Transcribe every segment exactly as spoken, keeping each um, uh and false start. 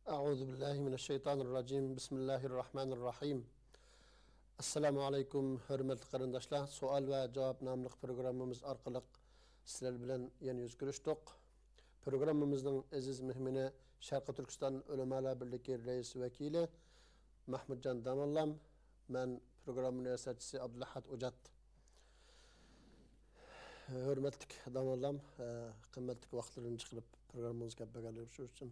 أعوذ بالله من الشيطان الرجيم. بسم الله الرحمن الرحيم. ئەسسالامۇ ئەلەيكۇم، ھۆرمەتلىك قېرىنداشلار. سوئال ۋە جاۋاب ناملىق پروگراممىمىز ئارقىلىق سىلەر بىلەن يەنە يۈز كۆرۈشتۇق. پروگراممىمىزنىڭ ئەزىز مېھمىنى شەرقىي تۈركىستان ئۆلىمالار بىرلىكى رەئىس ۋەكىلى مەھمۇتجان داموللام. مەن پروگرامما رىياسەتچىسى ئابدۇلئەھەد ئوجات. ھۆرمەتلىك داموللام، قىممەتلىك ۋاقىتلىرىنى چىقىرىپ پروگراممىمىزغا كەپ بەرگەنلىكى ئۈچۈن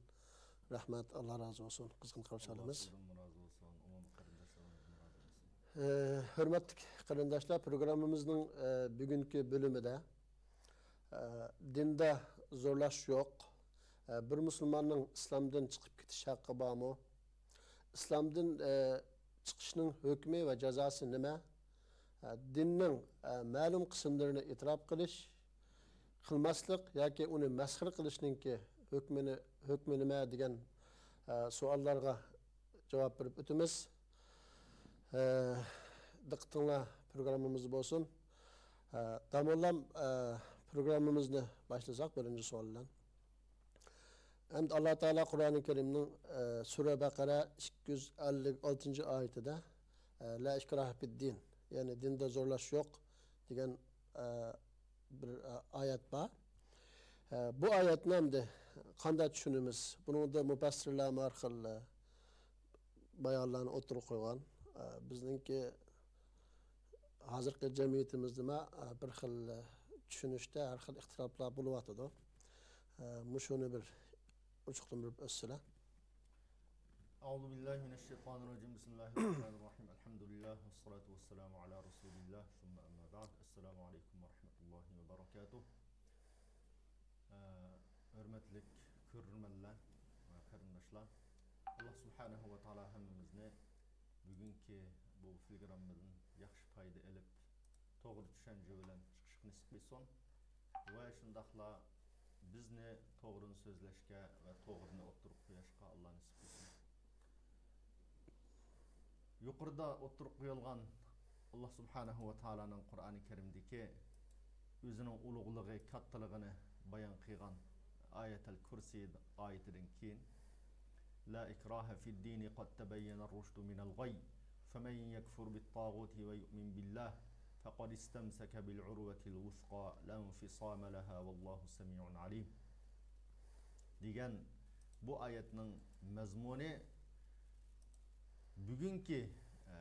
رەھمەت، ئاللا رازى بولسۇن، قىزغىن قارشى ئالىمىز. ئاللا سىزدىنمۇ رازى بولسۇن، ئومۇمىي قېرىنداشلىرىمىزدىن رازى بولسۇن. ھۆرمەتلىك قېرىنداشلار، پروگراممىمىزنىڭ بۈگۈنكى بۆلۈمىدە دىندا زورلاش يوق، بىر مۇسۇلماننىڭ ئىسلامدىن چىقىپ كېتىش ھەققى بارمۇ؟ ئىسلامدىن چىقىشنىڭ ھۆكمى ۋە جازاسى نېمە؟ دىننىڭ مەلۇم قىسىملىرىنى ئېتىراپ قىلىش، قىلماسلىق ياكى ئۇنى مەسخىرە قىلىشنىڭكى ھۆكمىنى، ھۆكمى نېمە دېگەن سوئاللارغا جاۋاب بېرىپ ئۆتىمىز. دىققىتىڭلار پروگراممىمىزدا بولسۇن. داموللام، پروگراممىمىزنى باشلىساق بىرىنچى سوئال بىلەن. ئەمدى ئاللا تائالا قۇرئانى كەرىمنىڭ سۈرە بەقەرە ئىككى يۈز ئەللىك ئالتىنچى ئايىتىدە، لا ئىكراھە فىددىن، يەنى دىندا زورلاش يوق دېگەن بىر ئايەت بار. بۇ ئايەتنى ئەمدى قانداق چۈشىنىمىز؟ بۇنىڭدا مۇپەسسىرلەرمۇ ھەر خىل بايانلارنى ئوتتۇرىغا قويغان. بىزنىڭكى ھازىرقى جەمئىيىتىمىزدىمۇ بىر خىل چۈشىنىشتە ھەر خىل ئىختىلاپلار بولۇۋاتىدۇ. مۇشۇنى بىر ئوچۇقلىندۇرۇپ ئۆتسىلە. أعوذ بالله من الشيطان الرجيم. بسم الله الرحمن الرحيم. الحمد لله والصلاة والسلام على رسول الله. ثم أما بعد. السلام عليكم ورحمة الله وبركاته. ھۆرمەتلىك كۆرۈرمەنلەر ۋە قېرىنداشلار، ئاللا سۇبھانەھۇ ۋە تائالا ھەممىمىزنى بۈگۈنكى بۇ پروگراممىدىن ياخشى پايدا ئېلىپ، توغرا چۈشەنچە بىلەن چىقىشقا نېسىپ قىلسۇن ۋە شۇنداقلا بىزنى توغرىنى سۆزلەشكە ۋە توغرىنى ئوتتۇرىغا قويۇشقا ئاللا نېسىپ قىلسۇن. يۇقىرىدا ئوتتۇرىغا قويۇلغان ئاللا سۇبھانەھۇ ۋە تائالانىڭ قۇرئانى كەرىمدىكى ئۆزىنىڭ ئۇلۇغلۇقى، كاتتىلىقىنى بايان قىلغان ئايەتەل كۇرسى ئايىتىدىن كېيىن، لا إكراه في الدين قد تبين الرشد من الغي، فمن يكفر بالطاغوت ويؤمن بالله فقد استمسك بالعروة الوثقى لا انفصام لها والله سميع عليم دېگەن بۇ ئايەتنىڭ مەزمۇنى بۈگۈنكى، ئە،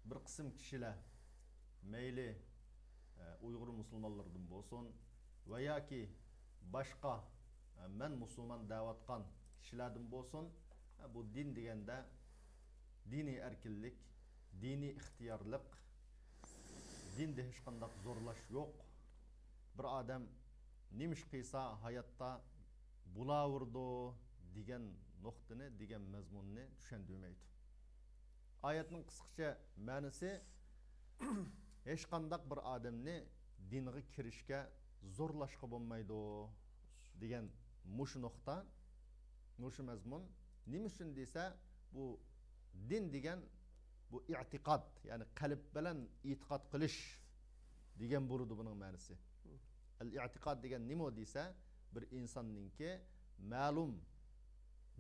بىر قىسىم كىشىلەر، مەيلى، ئە، ئۇيغۇر مۇسۇلمانلىرىدىن بولسۇن ۋە ياكى باشقا، ئە، مەن مۇسۇلمان دەۋاتقان كىشىلەردىن بولسۇن، ئە، بۇ دىن دېگەندە دىنىي ئەركىنلىك، دىنىي ئىختىيارلىق، دىندا ھېچقانداق زورلاش يوق. بىر ئادەم نېمە ئىش قىلسا ھاياتتا بولاۋېرىدۇ دېگەن نۇقتىنى، دېگەن مەزمۇننى چۈشەندۈرمەيدۇ. ئايەتنىڭ قىسقىچە مەنىسى، ھېچقانداق بىر ئادەمنى دىنغا كىرىشكە زورلاشقا بولمايدۇ دېگەن مۇشۇ نۇقتا، مۇشۇ مەزمۇن. نېمە ئۈچۈن دېسە، بۇ دىن دېگەن بۇ ئېتىقاد، يەنى قەلب بىلەن ئېتىقاد قىلىش دېگەن بولىدۇ بۇنىڭ مەنىسى. ئەل ئېتىقاد دېگەن نېمە دېسە، بىر ئىنساننىڭكى مەلۇم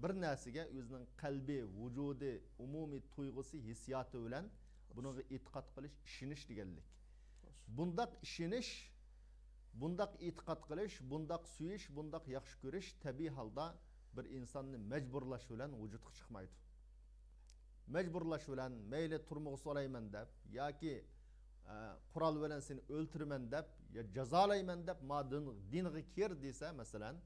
بىر نەرسىگە ئۆزىنىڭ قەلبى، ۋۇجۇدى، ئومۇمىي تۇيغۇسى، ھېسسىياتى بىلەن بۇنىڭغا ئېتىقاد قىلىش، ئىشىنىش دېگەنلىك. بۇنداق ئىشىنىش، بۇنداق ئېتىقاد قىلىش، بۇنداق سۆيۈش، بۇنداق ياخشى كۆرۈش تەبىئىي ھالدا بىر ئىنساننى مەجبۇرلاش بىلەن ۋۇجۇدقا چىقمايدۇ. مەجبۇرلاش بىلەن، مەيلى تۈرمىگە سولايمەن دەپ ياكى، ئە، قورال بىلەن سېنى ئۆلتۈرىمەن دەپ يا جازالايمەن دەپ ما دىن-، دىنغا كىر دېسە، مەسىلەن،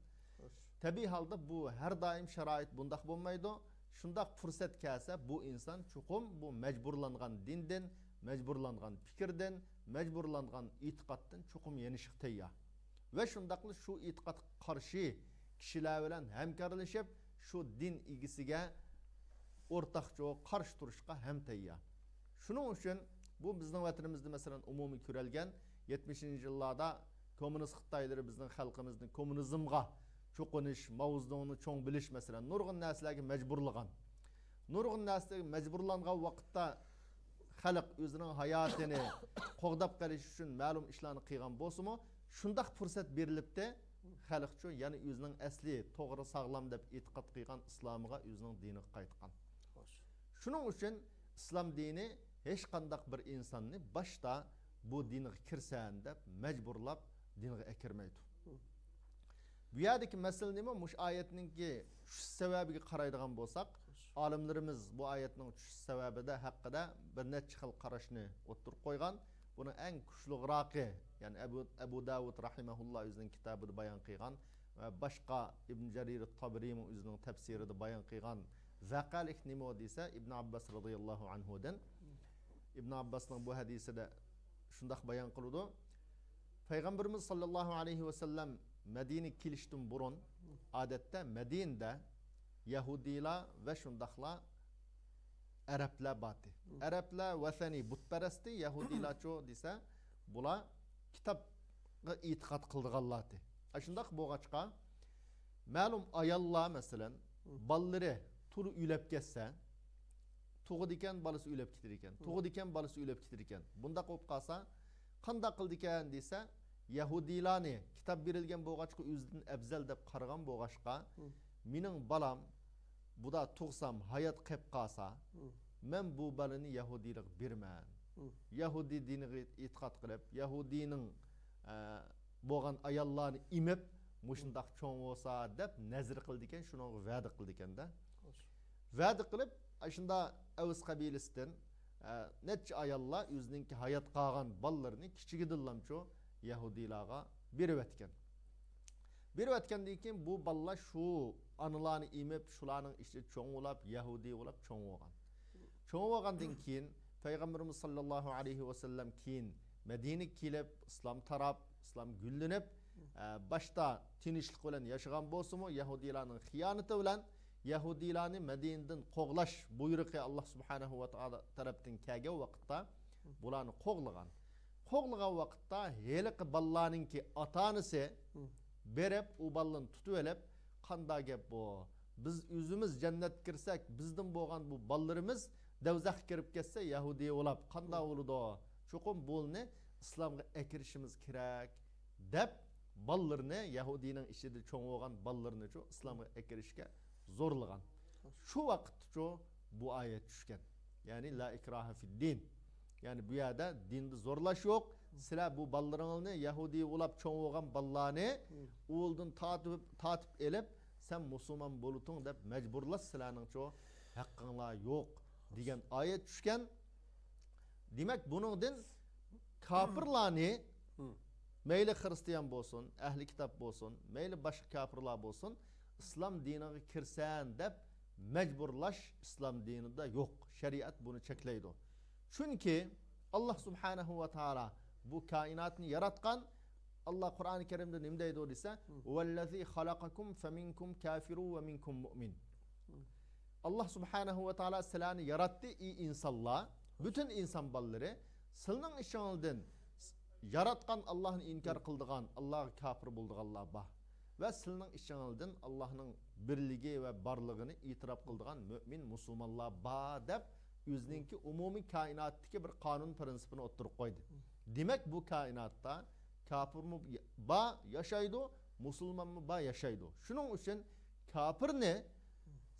تەبىئىي ھالدا بۇ ھەر دائىم شارائىت بۇنداق بولمايدۇ. شۇنداق پۇرسەت كەلسە، بۇ ئىنسان چوقۇم بۇ مەجبۇرلانغان دىندىن، مەجبۇرلانغان پىكىردىن، مەجبۇرلانغان ئېتىقادتىن چوقۇم يېنىشقا تەييار. ۋە شۇنداقلا شۇ ئېتىقادقا قارشى كىشىلەر بىلەن ھەمكارلىشىپ، شۇ دىن ئىگىسىگە ئورتاقچە قارشى تۇرۇشقا ھەم تەييار. شۇنىڭ ئۈچۈن بۇ بىزنىڭ ۋەتىنىمىزدە، مەسىلەن، ئومۇمىي كۆرەلگەن يەتمىشىنچى يىللاردا كوممۇنىست خىتايلىرى بىزنىڭ خەلقىمىزنى كوممۇنىزمغا چوقۇنۇش، ماۋزېدۇڭنى چوڭ بىلىش، مەسىلەن، نۇرغۇن نەرسىلەرگە مەجبۇرلىغان. نۇرغۇن نەرسىلەرگە مەجبۇرلانغان ۋاقىتتا خەلق ئۆزىنىڭ ھاياتىنى قوغداپ قېلىش ئۈچۈن مەلۇم ئىشلارنى قىلغان بولسىمۇ، شۇنداق پۇرسەت بېرىلىپتۇ. خەلقچۇ يەنە ئۆزىنىڭ ئەسلى توغرا، ساغلام دەپ ئېتىقاد قىلغان ئىسلامىغا، ئۆزىنىڭ دىنىغا قايتقان. خوش. شۇنىڭ ئۈچۈن ئىسلام دىنى ھېچقانداق بىر ئىنساننى باشتا بۇ دىنغا كىرسەن دەپ مەجبۇرلاپ دىنغا ئەكىرمەيدۇ. بۇ يەردىكى مەسىلە نېمە؟ مۇشۇ ئايەتنىڭكى چۈشۈش سەۋەبىگە قارايدىغان بولساق، ئالىملىرىمىز بۇ ئايەتنىڭ چۈشۈش سەۋەبىدە ھەققىدە بىر نەچچە خىل قاراشنى ئوتتۇرىغا قويغان. بۇنىڭ ئەڭ كۈچلۈكراقى، يەنى ئەبۇ، ئەبۇ داۋۇد راھىمەھۇللا ئۆزىنىڭ كىتابىدا بايان قىلغان ۋە باشقا ئىبن جەرىر تابىرىمۇ ئۆزىنىڭ تەپسىرىدە بايان قىلغان ۋەقەلىك نېمە دېسە، ئىبن ئابباس رازىياللاھۇ ئەنھۇدىن، ئىبن ئابباسنىڭ بۇ ھەدىسىدە شۇنداق بايان قىلىدۇ. پەيغەمبىرىمىز ساللاللاھۇ ئەلەيھى ۋەسەللەم مەدىنىگە كېلىشتىن بۇرۇن، ئادەتتە مەدىنىدە يەھۇدىيلار ۋە شۇنداقلا ئەرەبلەر بارتى. ئەرەبلەر ۋەسەنىي، بۇتپەرەستى، يەھۇدىيلارچۇ دېسە، بۇلار كىتابقا ئېتىقاد قىلىدىغانلارتى. ئاشۇنداق بولغاچقا، مەلۇم ئاياللار، مەسىلەن، بالىلىرى تۇرا ئۆلۈپ كەتسە، تۇغىدىكەن، بالىسى ئۆلۈپ كېتىدىكەن، تۇغىدىكەن، بالىسى ئۆلۈپ كېتىدىكەن. بۇنداق بولۇپ قالسا، قانداق قىلىدىكەن دېسە، يەھۇدىيلارنى، كىتاب بېرىلگەن بولغاچقا، ئۆزىدىن ئەۋزەل دەپ قارىغان بولغاچقا، مېنىڭ بالام بۇدا تۇغسام، ھايات قېپ قالسا، مەن بۇ بالىنى يەھۇدىيلارغا بېرىمەن. يەھۇدىي دىنىغا ئېتىقاد قىلىپ، يەھۇدىينىڭ، ئە، بولغان ئاياللارنى ئېمىپ، مۇشۇنداق چوڭ بولسا دەپ نەزىر قىلىدىكەن، شۇنىڭغا ۋەدە قىلىدىكەن-دە. ۋەدە قىلىپ، ئاشۇندا ئەۋس قەبىلىسىدىن، ئە، نەچچە ئاياللار ئۆزىنىڭكى ھايات قالغان بالىلىرىنى كىچىكىدىنلامچۇ يەھۇدىيلارغا بېرىۋەتكەن. بېرىۋەتكەندىن كېيىن بۇ بالىلار شۇ ئانىلارنى ئېمىپ، شۇلارنىڭ ئىچىدە چوڭ بولاپ، يەھۇدىي بولاپ چوڭ بولغان. چوڭ بولغاندىن كېيىن پەيغەمبىرىمىز ساللاللاھۇ ئەلەيھى ۋەسەللەم كېيىن مەدىنىگە كېلىپ، ئىسلام تاراپ، ئىسلام گۈللىنىپ، ئە، باشتا تىنچلىق بىلەن ياشىغان بولسىمۇ، يەھۇدىيلارنىڭ خىيانىتى بىلەن يەھۇدىيلارنى مەدىنىدىن قوغلاش بۇيرۇقى ئاللا سۇبھانەھۇ ۋە تائالا تەرەپتىن كەلگەن ۋاقىتتا بۇلارنى قوغلىغان. قوغلىغان ۋاقىتتا ھېلىقى بالىلارنىڭكى ئاتا-ئانىسى بېرىپ، ئۇ بالىلارنى تۇتۇۋېلىپ، قاندا گەپ بۇ؟ بىز ئۆزىمىز جەننەتكە كىرسەك، بىزدىن بولغان بۇ بالىلىرىمىز دەۋزەخكە كىرىپ كەتسە، يەھۇدىي بولاپ قاندا بولىدۇ؟ چوقۇم بۇلىنى ئىسلامغا ئەكىرىشىمىز كېرەك، دەپ، بالىلىرىنى، يەھۇدىينىڭ ئىچىدە چوڭ بولغان بالىلىرىنىچۇ ئىسلامغا ئەكىرىشكە زورلىغان. شۇ ۋاقىتتىچۇ بۇ ئايەت چۈشكەن. يەنى، لا ئىكراھە فىددىن. يەنى، بۇ يەردە دىندا زورلاش يوق. سىلەر بۇ بالىلىرىڭلارنى، يەھۇدىي بولاپ چوڭ بولغان بالىلارنى ئۇلدىن تارتىپ، تارتىپ ئېلىپ، سەن مۇسۇلمان بولۇتۇڭ دەپ مەجبۇرلاش سىلەرنىڭچۇ ھەققىڭلار يوق، دېگەن ئايەت چۈشكەن. دېمەك، بۇنىڭدىن كاپىرلارنى، مەيلى خىرىستىيان بولسۇن، ئەھلى كىتاب بولسۇن، مەيلى باشقا كاپىرلار بولسۇن، ئىسلام دىنىغا كىرسەن دەپ مەجبۇرلاش ئىسلام دىنىدا يوق. شەرىئەت بۇنى چەكلەيدۇ. چۈنكى ئاللا سۇبھانەھۇ ۋە تائالا بۇ كائىناتنى ياراتقان. ئاللا قۇرئانى كەرىمدە نېمە دەيدۇ دېسە، ھۇۋەللەزى خەلەقەكۇم فەمىنكۇم كافىرۇ ۋە مىنكۇم مۇئمىن. ئاللا سۇبھانەھۇ ۋە تائالا سىلەرنى ياراتتى، ئى ئىنسانلار، پۈتۈن ئىنسان بالىلىرى. سىلىنىڭ ئىچىڭلاردىن ياراتقان ئاللانى ئىنكار قىلىدىغان، ئاللاغا كاپىر بولىدىغانلار بار. ۋە سىلىنىڭ ئىچىڭلاردىن ئاللانىڭ بىرلىكى ۋە بارلىقىنى ئېتىراپ قىلىدىغان مۆمىن مۇسۇلمانلار بار، دەپ ئۆزىنىڭكى ئومۇمىي كائىناتتىكى بىر قانۇن پرىنسىپىنى ئوتتۇرىغا قويدى. دېمەك، بۇ كائىناتتا كاپىرمۇ بار، ياشايدۇ، مۇسۇلمانمۇ بار، ياشايدۇ. شۇنىڭ ئۈچۈن كاپىرنى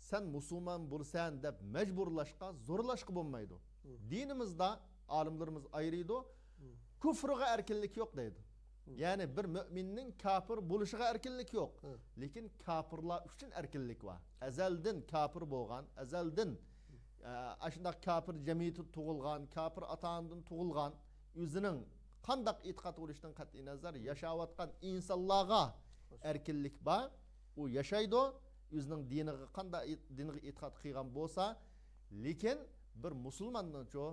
سەن مۇسۇلمان بولىسەن دەپ مەجبۇرلاشقا، زورلاشقا بولمايدۇ. دىنىمىزدا ئالىملىرىمىز ئايرىيدۇ. كۇفرىغا ئەركىنلىك يوق دەيدۇ. يەنى بىر مۆمىننىڭ كاپىر بولۇشىغا ئەركىنلىك يوق. لېكىن كاپىرلار ئۈچۈن ئەركىنلىك بار. ئەزەلدىن كاپىر بولغان، ئەزەلدىن، ئە، ئاشۇنداق كاپىر جەمئىيىتىدە تۇغۇلغان، كاپىر ئاتا-ئانىدىن تۇغۇلغان، ئۆزىنىڭ قانداق ئېتىقاد بولۇشىدىن قەتئىينەزەر ياشاۋاتقان ئىنسانلارغا ئەركىنلىك بار. ئۇ ياشايدۇ. ئۆزىنىڭ دىنىغا قانداق ئېت-، دىنىغا ئېتىقاد قىلغان بولسا، لېكىن بىر مۇسۇلماننىڭچۇ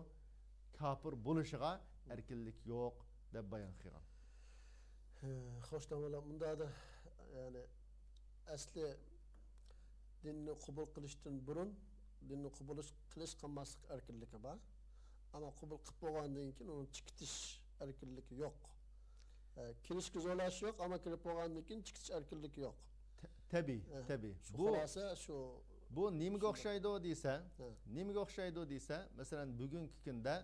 كاپىر بولۇشىغا ئەركىنلىك يوق، دەپ بايان قىلغان. ھە، خوش، تامام. مۇنداقتا، يەنى، ئەسلى دىننى قوبۇل قىلىشتىن بۇرۇن دىننى قوبۇل قىلىش، قىلماسلىق ئەركىنلىكى بار. ئەمما قوبۇل قىلىپ بولغاندىن كېيىن ئۇنى چىقىتىش ئەركىنلىكى يوق. ئە، كىرىشكە زورلاش يوق، ئەمما كىرىپ بولغاندىن كېيىن چىقىش ئەركىنلىكى يوق. تە-، تەبىئىي، ئە، تەبىئىي. شۇ بۇ، خۇلاسە شۇ. بۇ نېمىگە ئوخشايدۇ دېسە، ھە. نېمىگە ئوخشايدۇ دېسە، مەسىلەن، بۈگۈنكى كۈندە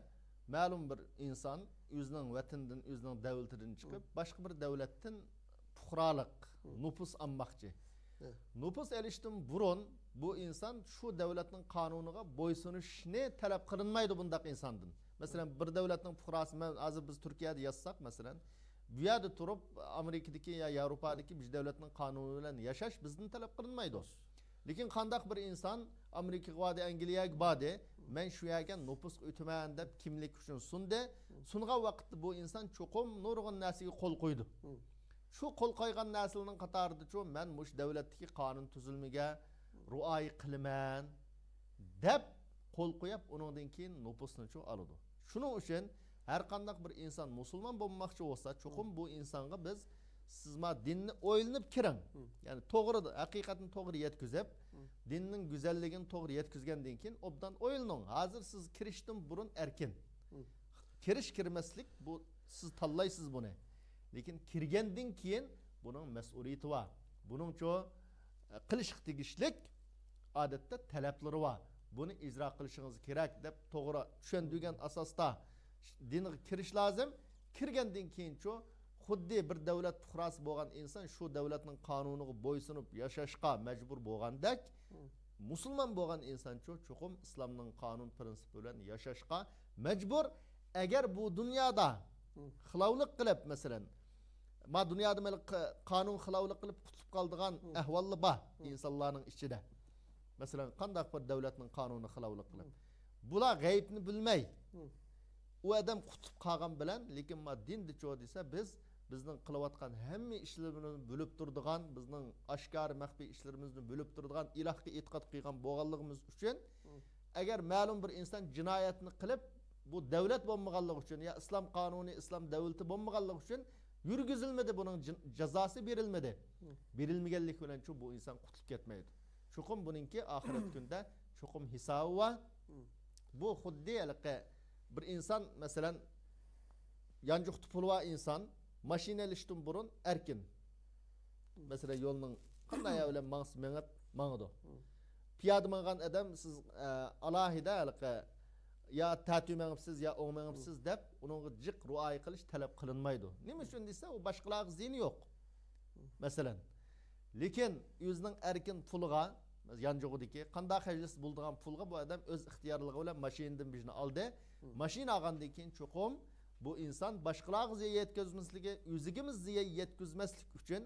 مەلۇم بىر ئىنسان ئۆزىنىڭ ۋەتىنىدىن، ئۆزىنىڭ دەۋلىتىدىن چىقىپ، ھە. باشقا بىر دەۋلەتتىن پۇقرالىق، نوپۇس ئالماقچى. نوپۇس ئېلىشتىن بۇرۇن بۇ ئىنسان شۇ دۆلەتنىڭ قانۇنىغا بويسۇنۇشنى تەلەپ قىلىنمايدۇ بۇنداق ئىنساندىن. مەسىلەن، بىر دۆلەتنىڭ پۇقراسى، مەن ھازىر بىز تۈركىيەدە ياتساق، مەسىلەن، بۇ يەردە تۇرۇپ ئامېرىكىدىكى يا ياۋروپادىكى بىر دۆلەتنىڭ قانۇنى بىلەن ياشاش بىزدىن تەلەپ قىلىنمايدۇ. لېكىن قانداق بىر ئىنسان ئامېرىكىغا باردى، ئەنگلىيەگە باردى، مەن شۇ يەرگە نوپۇسقا ئۆتىمەن دەپ كىملىك ئۈچۈن سۇندى. سۇنغان ۋاقىتتا بۇ ئىنسان چوقۇم نۇرغۇن نەرسىگە قول قويىدۇ. شۇ قول قويغان نەرسىلەرنىڭ قاتارىدىچۇ مەن مۇشۇ دۆلەتتىكى قانۇن تۈزۈلمىگە رىئايە قىلىمەن دەپ قول قويۇپ، ئۇنىڭدىن كېيىن نوپۇسنىچۇ ئالىدۇ. شۇنىڭ ئۈچۈن ھەر قانداق بىر ئىنسان مۇسۇلمان بولماقچى بولسا، چوقۇم بۇ ئىنسانغا بىز، سىز ما دىننى ئويلىنىپ كىرىڭ. يەنى توغرا، ھەقىقەتنى توغرا يەتكۈزۈپ، دىننىڭ گۈزەللىكىنى توغرا يەتكۈزگەندىن كېيىن ئوبدان ئويلىنىڭ. ھازىر سىز كىرىشتىن بۇرۇن ئەركىن. كىرىش كىرمەسلىك بۇ، سىز تاللايسىز بۇنى. لېكىن كىرگەندىن كېيىن بۇنىڭ مەسئۇلىيىتى بار. بۇنىڭچۇ، ئە، قىلىشقا تېگىشلىك ئادەتتە تەلەپلىرى بار. بۇنى ئىجرا قىلىشىڭىز كېرەك دەپ توغرا چۈشەندۈرگەن ئاساستا دىنغا كىرىش لازىم. كىرگەندىن كېيىنچۇ خۇددى بىر دۆلەت پۇقراسى بولغان ئىنسان شۇ دۆلەتنىڭ قانۇنىغا بويسۇنۇپ ياشاشقا مەجبۇر بولغاندەك، مۇسۇلمان بولغان ئىنسانچۇ چوقۇم ئىسلامنىڭ قانۇن پىرىنسىپى بىلەن ياشاشقا مەجبۇر. ئەگەر بۇ دۇنيادا خىلاۋلىق قىلىپ، مەسىلەن، ما دۇنيادا مەن قانۇن خىلاۋلىق قىلىپ قۇتۇلۇپ قالىدىغان ئەھۋاللا بار ئىنسانلارنىڭ ئىچىدە. مەسىلەن، قانداق بىر دۆلەتنىڭ قانۇنى خىلاۋلىق قىلىپ، بۇلار غەيىبنى بىلمەي، ئۇ ئادەم قۇتۇلۇپ قالغان بىلەن، لېكىن ما دىندىچۇ دېسە، بىز بىزنىڭ قىلىۋاتقان ھەممە ئىشلىرىمىزنى بىلىپ تۇرىدىغان، بىزنىڭ ئاشكارا مەخپىي ئىشلىرىمىزنى بىلىپ تۇرىدىغان، ئىلاھقا ئېتىقاد قىلغان بولغانلىقىمىز ئۈچۈن، ئەگەر مەلۇم بىر ئىنسان جىنايەتنى قىلىپ، بۇ دۆلەت بولمىغانلىقى ئۈچۈن يا ئىسلام قانۇنى، ئىسلام دۆلىتى بولمىغانلىقى ئۈچۈن يۈرگۈزۈلمىدى، بۇنىڭ جىن-، جازاسى بېرىلمىدى. بېرىلمىگەنلىكى بىلەنچۇ بۇ ئىنسان قۇتۇلۇپ كەتمەيدۇ. چوقۇم بۇنىڭكى ئاخىرەت كۈنىدە چوقۇم ھېسابى بار. بۇ خۇددى ھېلىقى بىر ئىنسان، مەسىلەن، يانچۇقتا پۇلى بار ئىنسان ماشىنا ئېلىشتىن بۇرۇن ئەركىن. مەسىلەن، يولنىڭ قانداق يەر بىلەن ماڭسا مېڭىپ ماڭىدۇ. پىيادە ماڭغان ئادەم سىز، ئە، ئالاھىدە ھېلىقى يا تەتۈر مېڭىپسىز، يا ئوڭ مېڭىپسىز دەپ ئۇنىڭغا جىق رىئايە قىلىش تەلەپ قىلىنمايدۇ. نېمە ئۈچۈن دېسە، ئۇ باشقىلارغا زىيىنى يوق. مەسىلەن، لېكىن ئۆزىنىڭ ئەركىن پۇلىغا، يانچۇقىدىكى قانداق خەجلىسە بولىدىغان پۇلغا بۇ ئادەم ئۆز ئىختىيارلىقى بىلەن ماشىنىدىن بىرنى ئالدى. ماشىنا ئالغاندىن كېيىن چوقۇم بۇ ئىنسان باشقىلارغا زىيان يەتكۈزمەسلىكى، ئۆزىگىمۇ زىيان يەتكۈزمەسلىك ئۈچۈن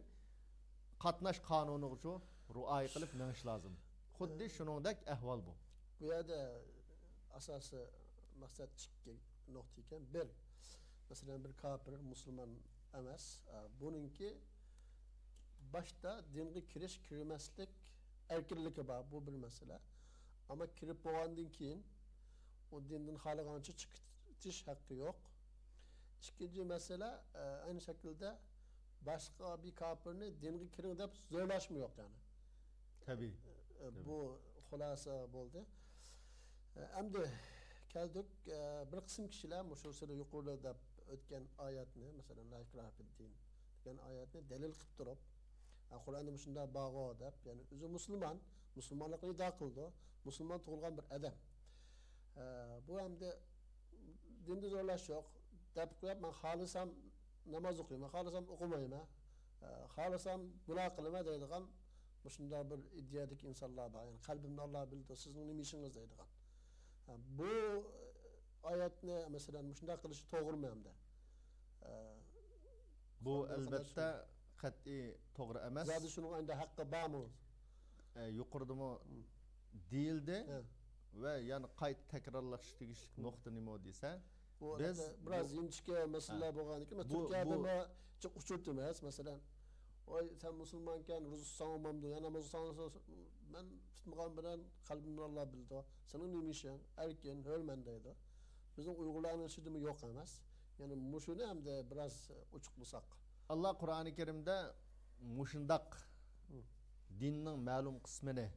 قاتناش قانۇنىغىچۇ رىئايە قىلىپ مېڭىش لازىم. خۇددى شۇنىڭدەك ئەھۋال بۇ. بۇ يەردە ئاساسىي مەقسەت ئىككى نۇقتا ئىكەن. بىر، مەسىلەن، بىر كاپىر، مۇسۇلمان ئەمەس. ئە، بۇنىڭكى باشتا دىنغا كىرىش، كىرمەسلىك ئەركىنلىكى بار. بۇ بىر مەسىلە. ئەمما كىرىپ بولغاندىن كېيىن ئۇ دىندىن خالىغانچە چىقىش ھەققى يوق. ئىككىنچى مەسىلە، ئە، ئەينى شەكىلدە باشقا بىر كاپىرنى دىنغا كىرىڭ دەپ زورلاشمۇ يوق، يەنى. تەبىئىي. ئە، بۇ خۇلاسە بولدى. ئە، ئەمدى كەلدۇق، ئە، بىر قىسىم كىشىلەر مۇشۇ سىلەر يۇقىرىدا دەپ ئۆتكەن ئايەتنى، مەسىلەن، لا ئىكراھە فىددىن دېگەن ئايەتنى دەلىل قىلىپ تۇرۇپ، ئە، قۇرئاندا مۇشۇنداق بارغۇ دەپ، يەنى ئۆزى مۇسۇلمان، مۇسۇلمانلىقىنى ئىدىئا قىلىدۇ، مۇسۇلمان تۇغۇلغان بىر ئادەم. ئە، بۇ ئەمدى دىندا زورلاش يوق دەپ قويۇپ، مەن خالىسام ناماز ئوقۇيمەن، خالىسام ئوقۇمايمەن، ئە، خالىسام گۇناھ قىلىمەن دەيدىغان مۇشۇنداق بىر ئىدىيەدىكى ئىنسانلار بار. يەنى قەلبىمنى ئاللا بىلىدۇ، سىزنىڭ نېمە ئىشىڭىز دەيدىغان. ئە، بۇ ئايەتنى، مەسىلەن، مۇشۇنداق قىلىشى توغرىمۇ ئەمدى؟ ئە، بۇ، ئەلۋەتتە، قەتئىي توغرا ئەمەس. زادى شۇنىڭ ئەمدى ھەققى بارمۇ؟ ئە، يۇقىرىدىمۇ دېيىلدى ۋە يەنە قايتا تەكرارلاشقا تېگىشلىك نۇقتا نېمە دېسە، بۇ بىز بىراز بۇ ئىنچىكە مەسىلىلەر بولغاندىكىن، بۇ، تۈركىيەدە بۇ مەن جىق ئۇچرىتىمەن، مەسىلەن، ۋاي، سەن مۇسۇلمانكەن، روزا تۇتساڭ بولمامدۇ؟ يا ناماز ئوقۇساڭ، مەن تۇتمىغان بىلەن قەلبىمنى ئاللا بىلىدۇ. سېنىڭ نېمە ئىشىڭ؟ ئەركىن، ھۆرمەن دەيدۇ. بىزنىڭ ئۇيغۇرلارنىڭ ئىچىدىمۇ يوق ئەمەس. يەنى مۇشۇنى ئەمدى بىراز ئوچۇقلىساق. ئاللا قۇرئانى كەرىمدە مۇشۇنداق دىننىڭ مەلۇم قىسمىنى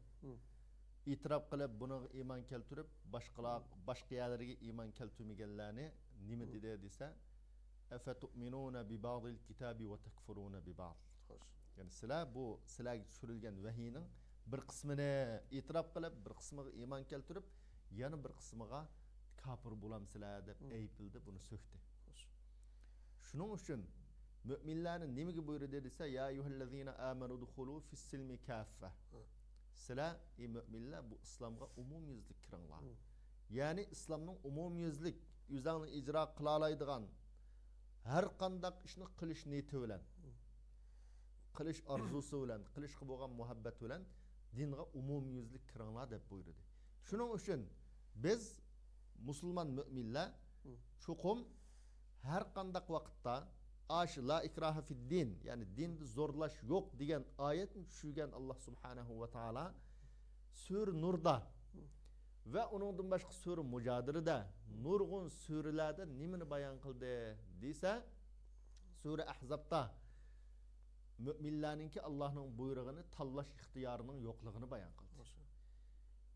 ئېتىراپ قىلىپ، بۇنىڭغا ئىمان كەلتۈرۈپ، باشقىلار، باشقا يەرلەرگە ئىمان كەلتۈرمىگەنلەرنى نېمە دېدى دېسە، ئەفەتۇئمىنۇنە بىبەئزىل كىتابى ۋە تەكفۇرۇنە بىبەئز. خوش. يەنى سىلەر بۇ سىلەرگە چۈشۈرۈلگەن ۋەھىينىڭ بىر قىسمىنى ئېتىراپ قىلىپ، بىر قىسمىغا ئىمان كەلتۈرۈپ، يەنە بىر قىسمىغا كاپىر بولامسىلەر دەپ ئەيىبلىدى، بۇنى سۆكتى. خوش. شۇنىڭ ئۈچۈن مۆمىنلەرنى نېمىگە بۇيرۇدى دېسە، يا ئەييۇھەللەزىنە ئامەنۇ دۇخۇلۇ فىسسىلمى كاففە. ھە. سىلەر، ئى مۆمىنلەر، بۇ ئىسلامغا ئومۇميۈزلۈك كىرىڭلار. ھە. يەنى ئىسلامنىڭ ئومۇميۈزلۈك ئۆزۈڭنى ئىجرا قىلالايدىغان ھەر قانداق ئىشنى قىلىش نىيىتى بىلەن، ھە، قىلىش ئارزۇسى بىلەن، قىلىشقا بولغان مۇھەببەت بىلەن دىنغا ئومۇميۈزلۈك كىرىڭلار دەپ بۇيرۇدى. شۇنىڭ ئۈچۈن بىز مۇسۇلمان مۆمىنلەر، ھە، چوقۇم ھەر قانداق ۋاقىتتا ئاشۇ لا ئىكراھە فىددىن، يەنى دىندا زورلاش يوق دېگەن ئايەتنى چۈشۈرگەن ئاللا سۇبھانەھۇ ۋە تائالا سۈرە نۇردا ۋە ئۇنىڭدىن باشقا سۈرە مۇجادىلىدە، نۇرغۇن سۈرىلەردە نېمىنى بايان قىلدى دېسە، سۈرە ئەھزابتا مۆمىنلەرنىڭكى ئاللانىڭ بۇيرۇغىنى تاللاش ئىختىيارىنىڭ يوقلۇقىنى بايان قىلدى.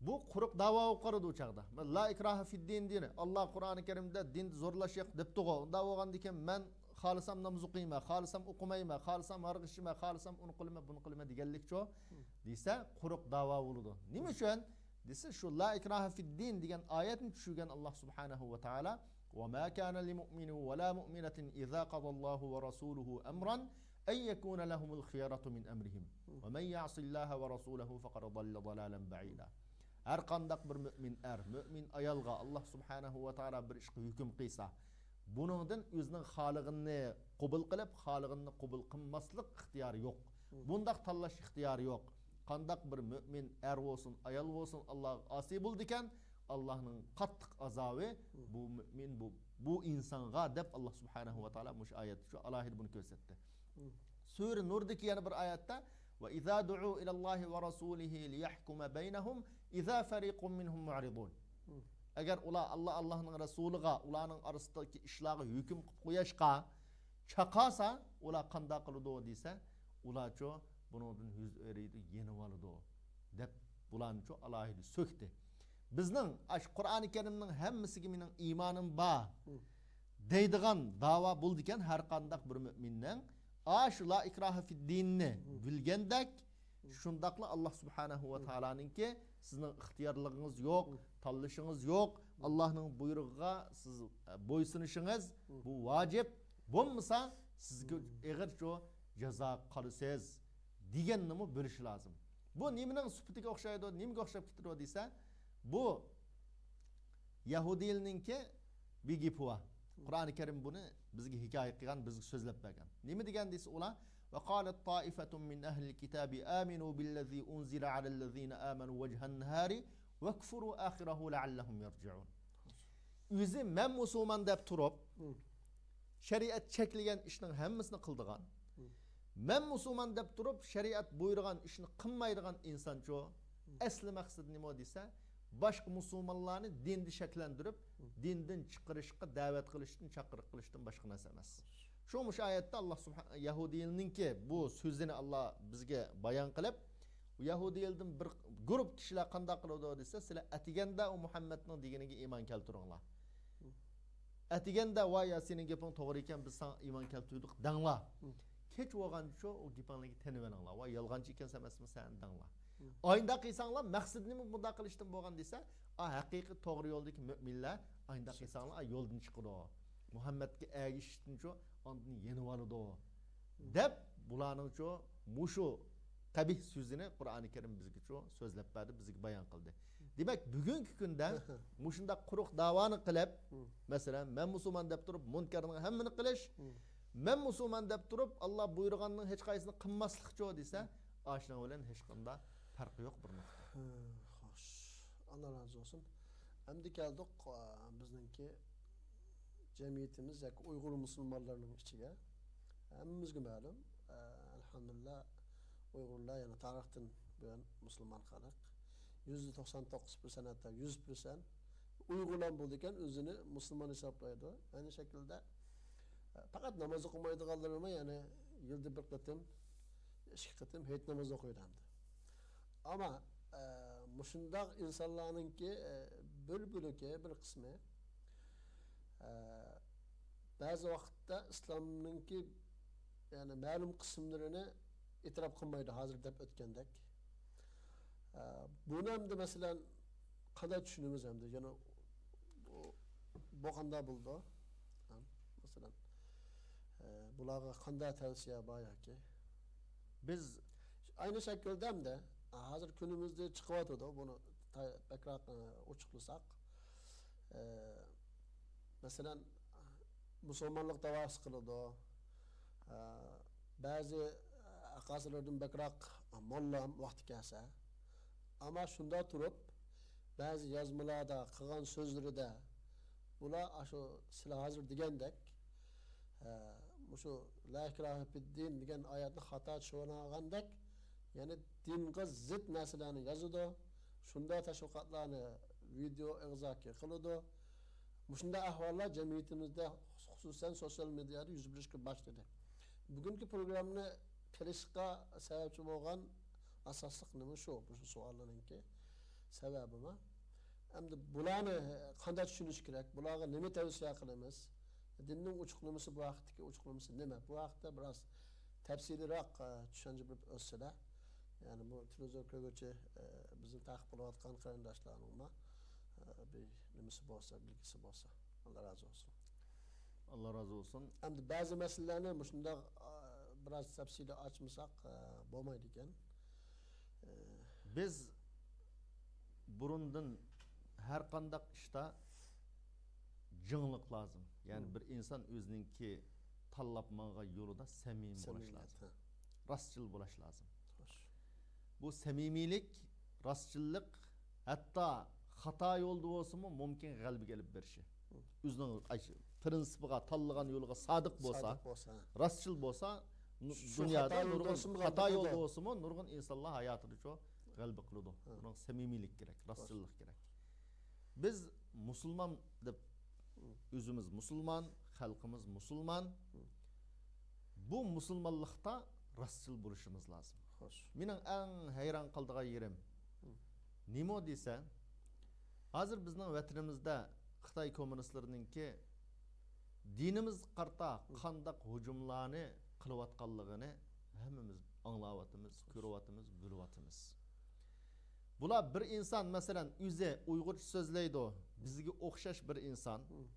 بۇ قۇرۇق داۋا بولۇپ قالىدۇ ئۇ چاغدا. مەن لا ئىكراھە فىددىن دېدى. ئاللا قۇرئانى كەرىمدە دىندا زورلاش يوق دەپتىغۇ. ئۇنداق بولغاندىكىن مەن خالىسام ناماز ئوقۇيمەن، خالىسام ئوقۇمايمەن، خالىسام ھاراق ئىچىمەن، خالىسام ئۇنى قىلىمەن، بۇنى قىلىمەن دېگەنلىكچۇ دېسە، قۇرۇق داۋا بولىدۇ. نېمە ئۈچۈن دېسە، شۇ لا ئىكراھە فىددىن دېگەن ئايەتنى چۈشۈرگەن ئاللا سۇبھانەھۇ ۋە تائالا، وما كان لمؤمن ولا مؤمنة إذا قضى الله ورسوله أمرا أن يكون لهم الخيرة من أمرهم ومن يعص الله ورسوله فقد ضل ضلالا بعيدا. ھەر قانداق بىر مۆمىن ئەر، مۆمىن ئايالغا ئاللا سۇبھانەھۇ ۋە تائالا بىر ئىشقا ھۆكۈم قىلسا، بۇنىڭدىن ئۆزىنىڭ خالىغىنىنى قوبۇل قىلىپ، خالىغىنىنى قوبۇل قىلماسلىق ئىختىيارى يوق. بۇنداق تاللاش ئىختىيارى يوق. قانداق بىر مۆمىن ئەر بولسۇن، ئايال بولسۇن، ئاللاغا ئاسىي بولىدىكەن، ئاللانىڭ قاتتىق ئازابى بۇ مۆمىن، بۇ، بۇ ئىنسانغا دەپ ئاللا سۇبھانەھۇ ۋە تائالا مۇشۇ ئايەتتە شۇ ئالاھىدە بۇنى كۆرسەتتى. سۈرە نۇردىكى يەنە بىر ئايەتتە، وإذا دعوا إلى الله ورسوله ليحكم بينهم إذا فريق منهم معرضون. ئەگەر ئۇلار ئاللا، ئاللانىڭ رەسۇلىغا، ئۇلارنىڭ ئارىسىدىكى ئىشلارغا ھۆكۈم قىلىپ قويۇشقا چاقالسا، ئۇلار قانداق قىلىدۇ دېسە، ئۇلارچۇ بۇنىڭدىن يۈز ئۆرۈيدۇ، يېنىۋالىدۇ دەپ بۇلارنىچۇ ئالاھىدە سۆكتى. بىزنىڭ ئاشۇ قۇرئانى كەرىمنىڭ ھەممىسىگە مېنىڭ ئىمانىم بار دەيدىغان داۋا بولىدىكەن ھەر قانداق بىر مۆمىننىڭ. ئاشۇ لا ئىكراھە فىددىننى بىلگەندەك، شۇنداقلا ئاللا سۇبھانەھۇ ۋە تائالانىڭكى سىزنىڭ ئىختىيارلىقىڭىز يوق، تاللىشىڭىز يوق، ئاللانىڭ بۇيرۇقىغا سىز، ئە، بويسۇنۇشىڭىز بۇ ۋاجىپ. بولمىسا سىزگە ئېغىرچۇ جازا قالىسىز دېگەننىمۇ بىلىش لازىم. بۇ نېمىنىڭ سۈپىتىگە ئوخشايدۇ، نېمىگە ئوخشاپ كېتىدۇ دېسە، بۇ يەھۇدىيلىنىڭكى بىر گېپى بار. قۇرئانى كەرىم بۇنى بىزگە ھېكايە قىلغان، بىزگە سۆزلەپ بەرگەن. نېمە دېگەن دېسە ئۇلار، وقالت طائفة من أهل الكتاب آمنوا بالذي أنزل على الذين آمنوا وجه النهار واكفروا آخره لعلهم يرجعون. ئۆزى مەن مۇسۇلمان دەپ تۇرۇپ، شەرىئەت چەكلىگەن ئىشنىڭ ھەممىسىنى قىلىدىغان، مەن مۇسۇلمان دەپ تۇرۇپ، شەرىئەت بۇيرۇغان ئىشنى قىلمايدىغان ئىنسانچۇ، ئەسلى مەقسىتى نېمە دېسە، باشقا مۇسۇلمانلارنى دىندا شەكلەندۈرۈپ، دىندىن چىقىرىشقا دەۋەت قىلىشتىن، چاقىرىق قىلىشتىن باشقا نەرسە ئەمەس. شۇ مۇشۇ ئايەتتە ئاللا سۇبھان-، يەھۇدىيلىنىڭكى بۇ سۆزىنى ئاللا بىزگە بايان قىلىپ، يەھۇدىيلىدىن بىر گۇرۇپ كىشىلەر قانداق قىلىدۇ دېسە، سىلەر ئەتىگەندە ئۇ مۇھەممەدنىڭ دېگىنىگە ئىمان كەلتۈرۈڭلار. ئەتىگەندە، ۋاي يا سېنىڭ گېپىڭ توغرا ئىكەن، بىز ساڭا ئىمان كەلتۈردۇق دەڭلار. كەچ بولغانچۇ ئۇ گېپىڭلارنى تېنىۋېلىڭلار. ۋاي يالغانچى ئىكەنسەن ئەمەسمۇ سەن دەڭلار. ئاينداق قىلساڭلار، مەقسىتى نېمە بۇنداق قىلىشتىن بولغان دېسە، ئا، ھەقىقىي توغرا يولدىكى مۆمىنلەر ئاينداق قىلساڭلار، ئا، يولدىن چىقىدۇ. مۇھەممەدكە ئەگىشىشتىنچۇ ئاندىن يېنىۋالىدۇ. دەپ بۇلارنىڭچۇ مۇشۇ قەبىھ سۆزىنى قۇرئانى كەرىم بىزگىچۇ سۆزلەپ بەردى، بىزگە بايان قىلدى. دېمەك، بۈگۈنكى كۈندە مۇشۇنداق قۇرۇق داۋانى قىلىپ، مەسىلەن، مەن مۇسۇلمان دەپ تۇرۇپ، مۇنكەرنىڭ ھەممىنى قىلىش، مەن مۇسۇلمان دەپ تۇرۇپ، ئاللا بۇيرۇغاننىڭ ھېچقايسىسىنى قىلماسلىقچۇ دېسە، ئاشۇنىڭ بىلەن ھېچقانداق پەرقى يوق بىر نۇقتا. خوش. ئاللا رازى بولسۇن. ئەمدى كەلدۇق، ئا، بىزنىڭكى جەمئىيىتىمىز ياكى ئۇيغۇر مۇسۇلمانلىرىنىڭ ئىچىگە. ھەممىمىزگە مەلۇم، ئا، ئەلھەمدۇلىللا، ئۇيغۇرلار يەنە تارىختىن بۇيان مۇسۇلمان خەلق. يۈزدە توقسان توققۇز پىرسەنت، ھەتتا يۈز پىرسەنت ئۇيغۇرلار بولىدىكەن، ئۆزىنى مۇسۇلمان ھېسابلايدۇ. ئەينى شەكىلدە، ئا، پەقەت ناماز ئوقۇمايدىغانلىرىمۇ يەنە يىلدا بىر قېتىم، ئىككى قېتىم ھېيت نامىزى ئوقۇيدۇ ئەمدى. ئەمما، ئە، مۇشۇنداق ئىنسانلارنىڭكى، ئە، بىر بۆلىكى، بىر قىسمى، ئە، بەزى ۋاقىتتا ئىسلامنىڭكى، يەنى مەلۇم قىسىملىرىنى ئېتىراپ قىلمايدۇ، ھازىر دەپ ئۆتكەندەك. ئە، بۇنى ئەمدى، مەسىلەن، قانداق چۈشىنىمىز ئەمدى؟ يەنە بۇ، بۇ قانداق بولىدۇ؟ ھە، مەسىلەن، ئە، بۇلارغا قانداق تەۋسىيە بار ياكى؟ بىز ئەينى شەكىلدە ھەمدە ھازىر كۈنىمىزدە چىقىۋاتىدۇ، بۇنى تا-، بەكرەك، ئە، ئوچۇقلىساق. ئە، مەسىلەن، مۇسۇلمانلىق داۋاسى قىلىدۇ. ئە، بەزى، ئە، ئەقاسىلىرىدىن بەكرەك موللام ۋاقتى كەلسە. ئەمما شۇنداق تۇرۇپ، بەزى يازمىلاردا، قىلغان سۆزلىرىدە بۇلار ئاشۇ سىلەر ھازىر دېگەندەك، ئە، مۇشۇ لا ئىكراھە فىددىن دېگەن ئايەتنى خاتا چۈشىنىۋالغاندەك، يەنى دىنغا زىت نەرسىلەرنى يازىدۇ، شۇنداق تەشۋىقاتلارنى ۋىدېئو ئېغىزاكى قىلىدۇ. مۇشۇنداق ئەھۋاللار جەمئىيىتىمىزدە، خۇسۇسەن سوتسىيال مېدىيادا يۈز بېرىشكە باشلىدى. بۈگۈنكى پروگراممىنى قىلىشقا سەۋەبچى بولغان ئاساسلىق نېمە شۇ؟ مۇشۇ سوئاللارنىڭكى سەۋەبىمۇ. ئەمدى بۇلارنى قانداق چۈشىنىش كېرەك؟ بۇلارغا نېمە تەۋسىيە قىلىمىز؟ دىننىڭ ئوچۇقلىمىسى، بۇ ھەقتىكى ئوچۇقلىمىسى نېمە؟ بۇ ھەقتە بىراز تەپسىلىيراق، ئە، چۈشەنچە بېرىپ ئۆتسىلە. يەنى بۇ تېلېۋىزور كۆرگۈچى، ئە، بىزنى تەقىپ قىلىۋاتقان قېرىنداشلارنىڭمۇ، ئە، بىر نېمىسى بولسا، بىلگىسى بولسا. ئاللا رازى بولسۇن. ئاللا رازى بولسۇن. ئەمدى بەزى مەسىلىلەرنى مۇشۇنداق، ئە، بىراز تەپسىلىي ئاچمىساق، ئە، بولمايدىكەن. ئە، بىز بۇرۇندىن ھەر قانداق ئىشتا جىڭلىق لازىم. يەنى مم. بىر ئىنسان ئۆزىنىڭكى تاللاپ ماڭغان يولىدا سەمىمىي بولۇش سەمىمىيەت، لازىم. ھە. راستچىل بولۇش لازىم. خوش. بۇ سەمىمىيلىك، راستچىللىق ھەتتا خاتا يولدا بولسىمۇ مۇمكىن غەلىبىگە ئېلىپ بېرىشى. مم. ئۆزىنىڭ ئاي-، پىرىنسىپىغا، تاللىغان يولىغا سادىق بولسا، سادىق بولسا، ھە. راستچىل بولسا، نۇ-، شۇ دۇنيادا خاتا يولدا نۇرغۇن بولسىمۇ خاتا غەلىبە يولدا قىلىدۇ. بولسىمۇ نۇرغۇن ئىنسانلار ھاياتىدا شۇ غەلىبە قىلىدۇ. ھە. بۇنىڭ سەمىمىيلىك كېرەك، راستچىللىق كېرەك. بىز مۇسۇلمان دەپ، مم. ئۆزىمىز مۇسۇلمان، خەلقىمىز مۇسۇلمان. مم. بۇ مۇسۇلمانلىقتا راستچىل بولۇشىمىز لازىم. خوش. مېنىڭ ئەڭ ھەيران قالىدىغان يېرىم مم. نېمە دېسە، ھازىر بىزنىڭ ۋەتىنىمىزدە خىتاي كوممۇنىستلىرىنىڭكى دىنىمىزگە قارىتا مم. قانداق ھۇجۇملارنى قىلىۋاتقانلىقىنى ھەممىمىز ئاڭلاۋاتىمىز، كۆرۈۋاتىمىز، بىلىۋاتىمىز. بۇلار بىر ئىنسان، مەسىلەن، ئۆزى ئۇيغۇرچە سۆزلەيدۇ، بىزگە ئوخشاش بىر ئىنسان. مم.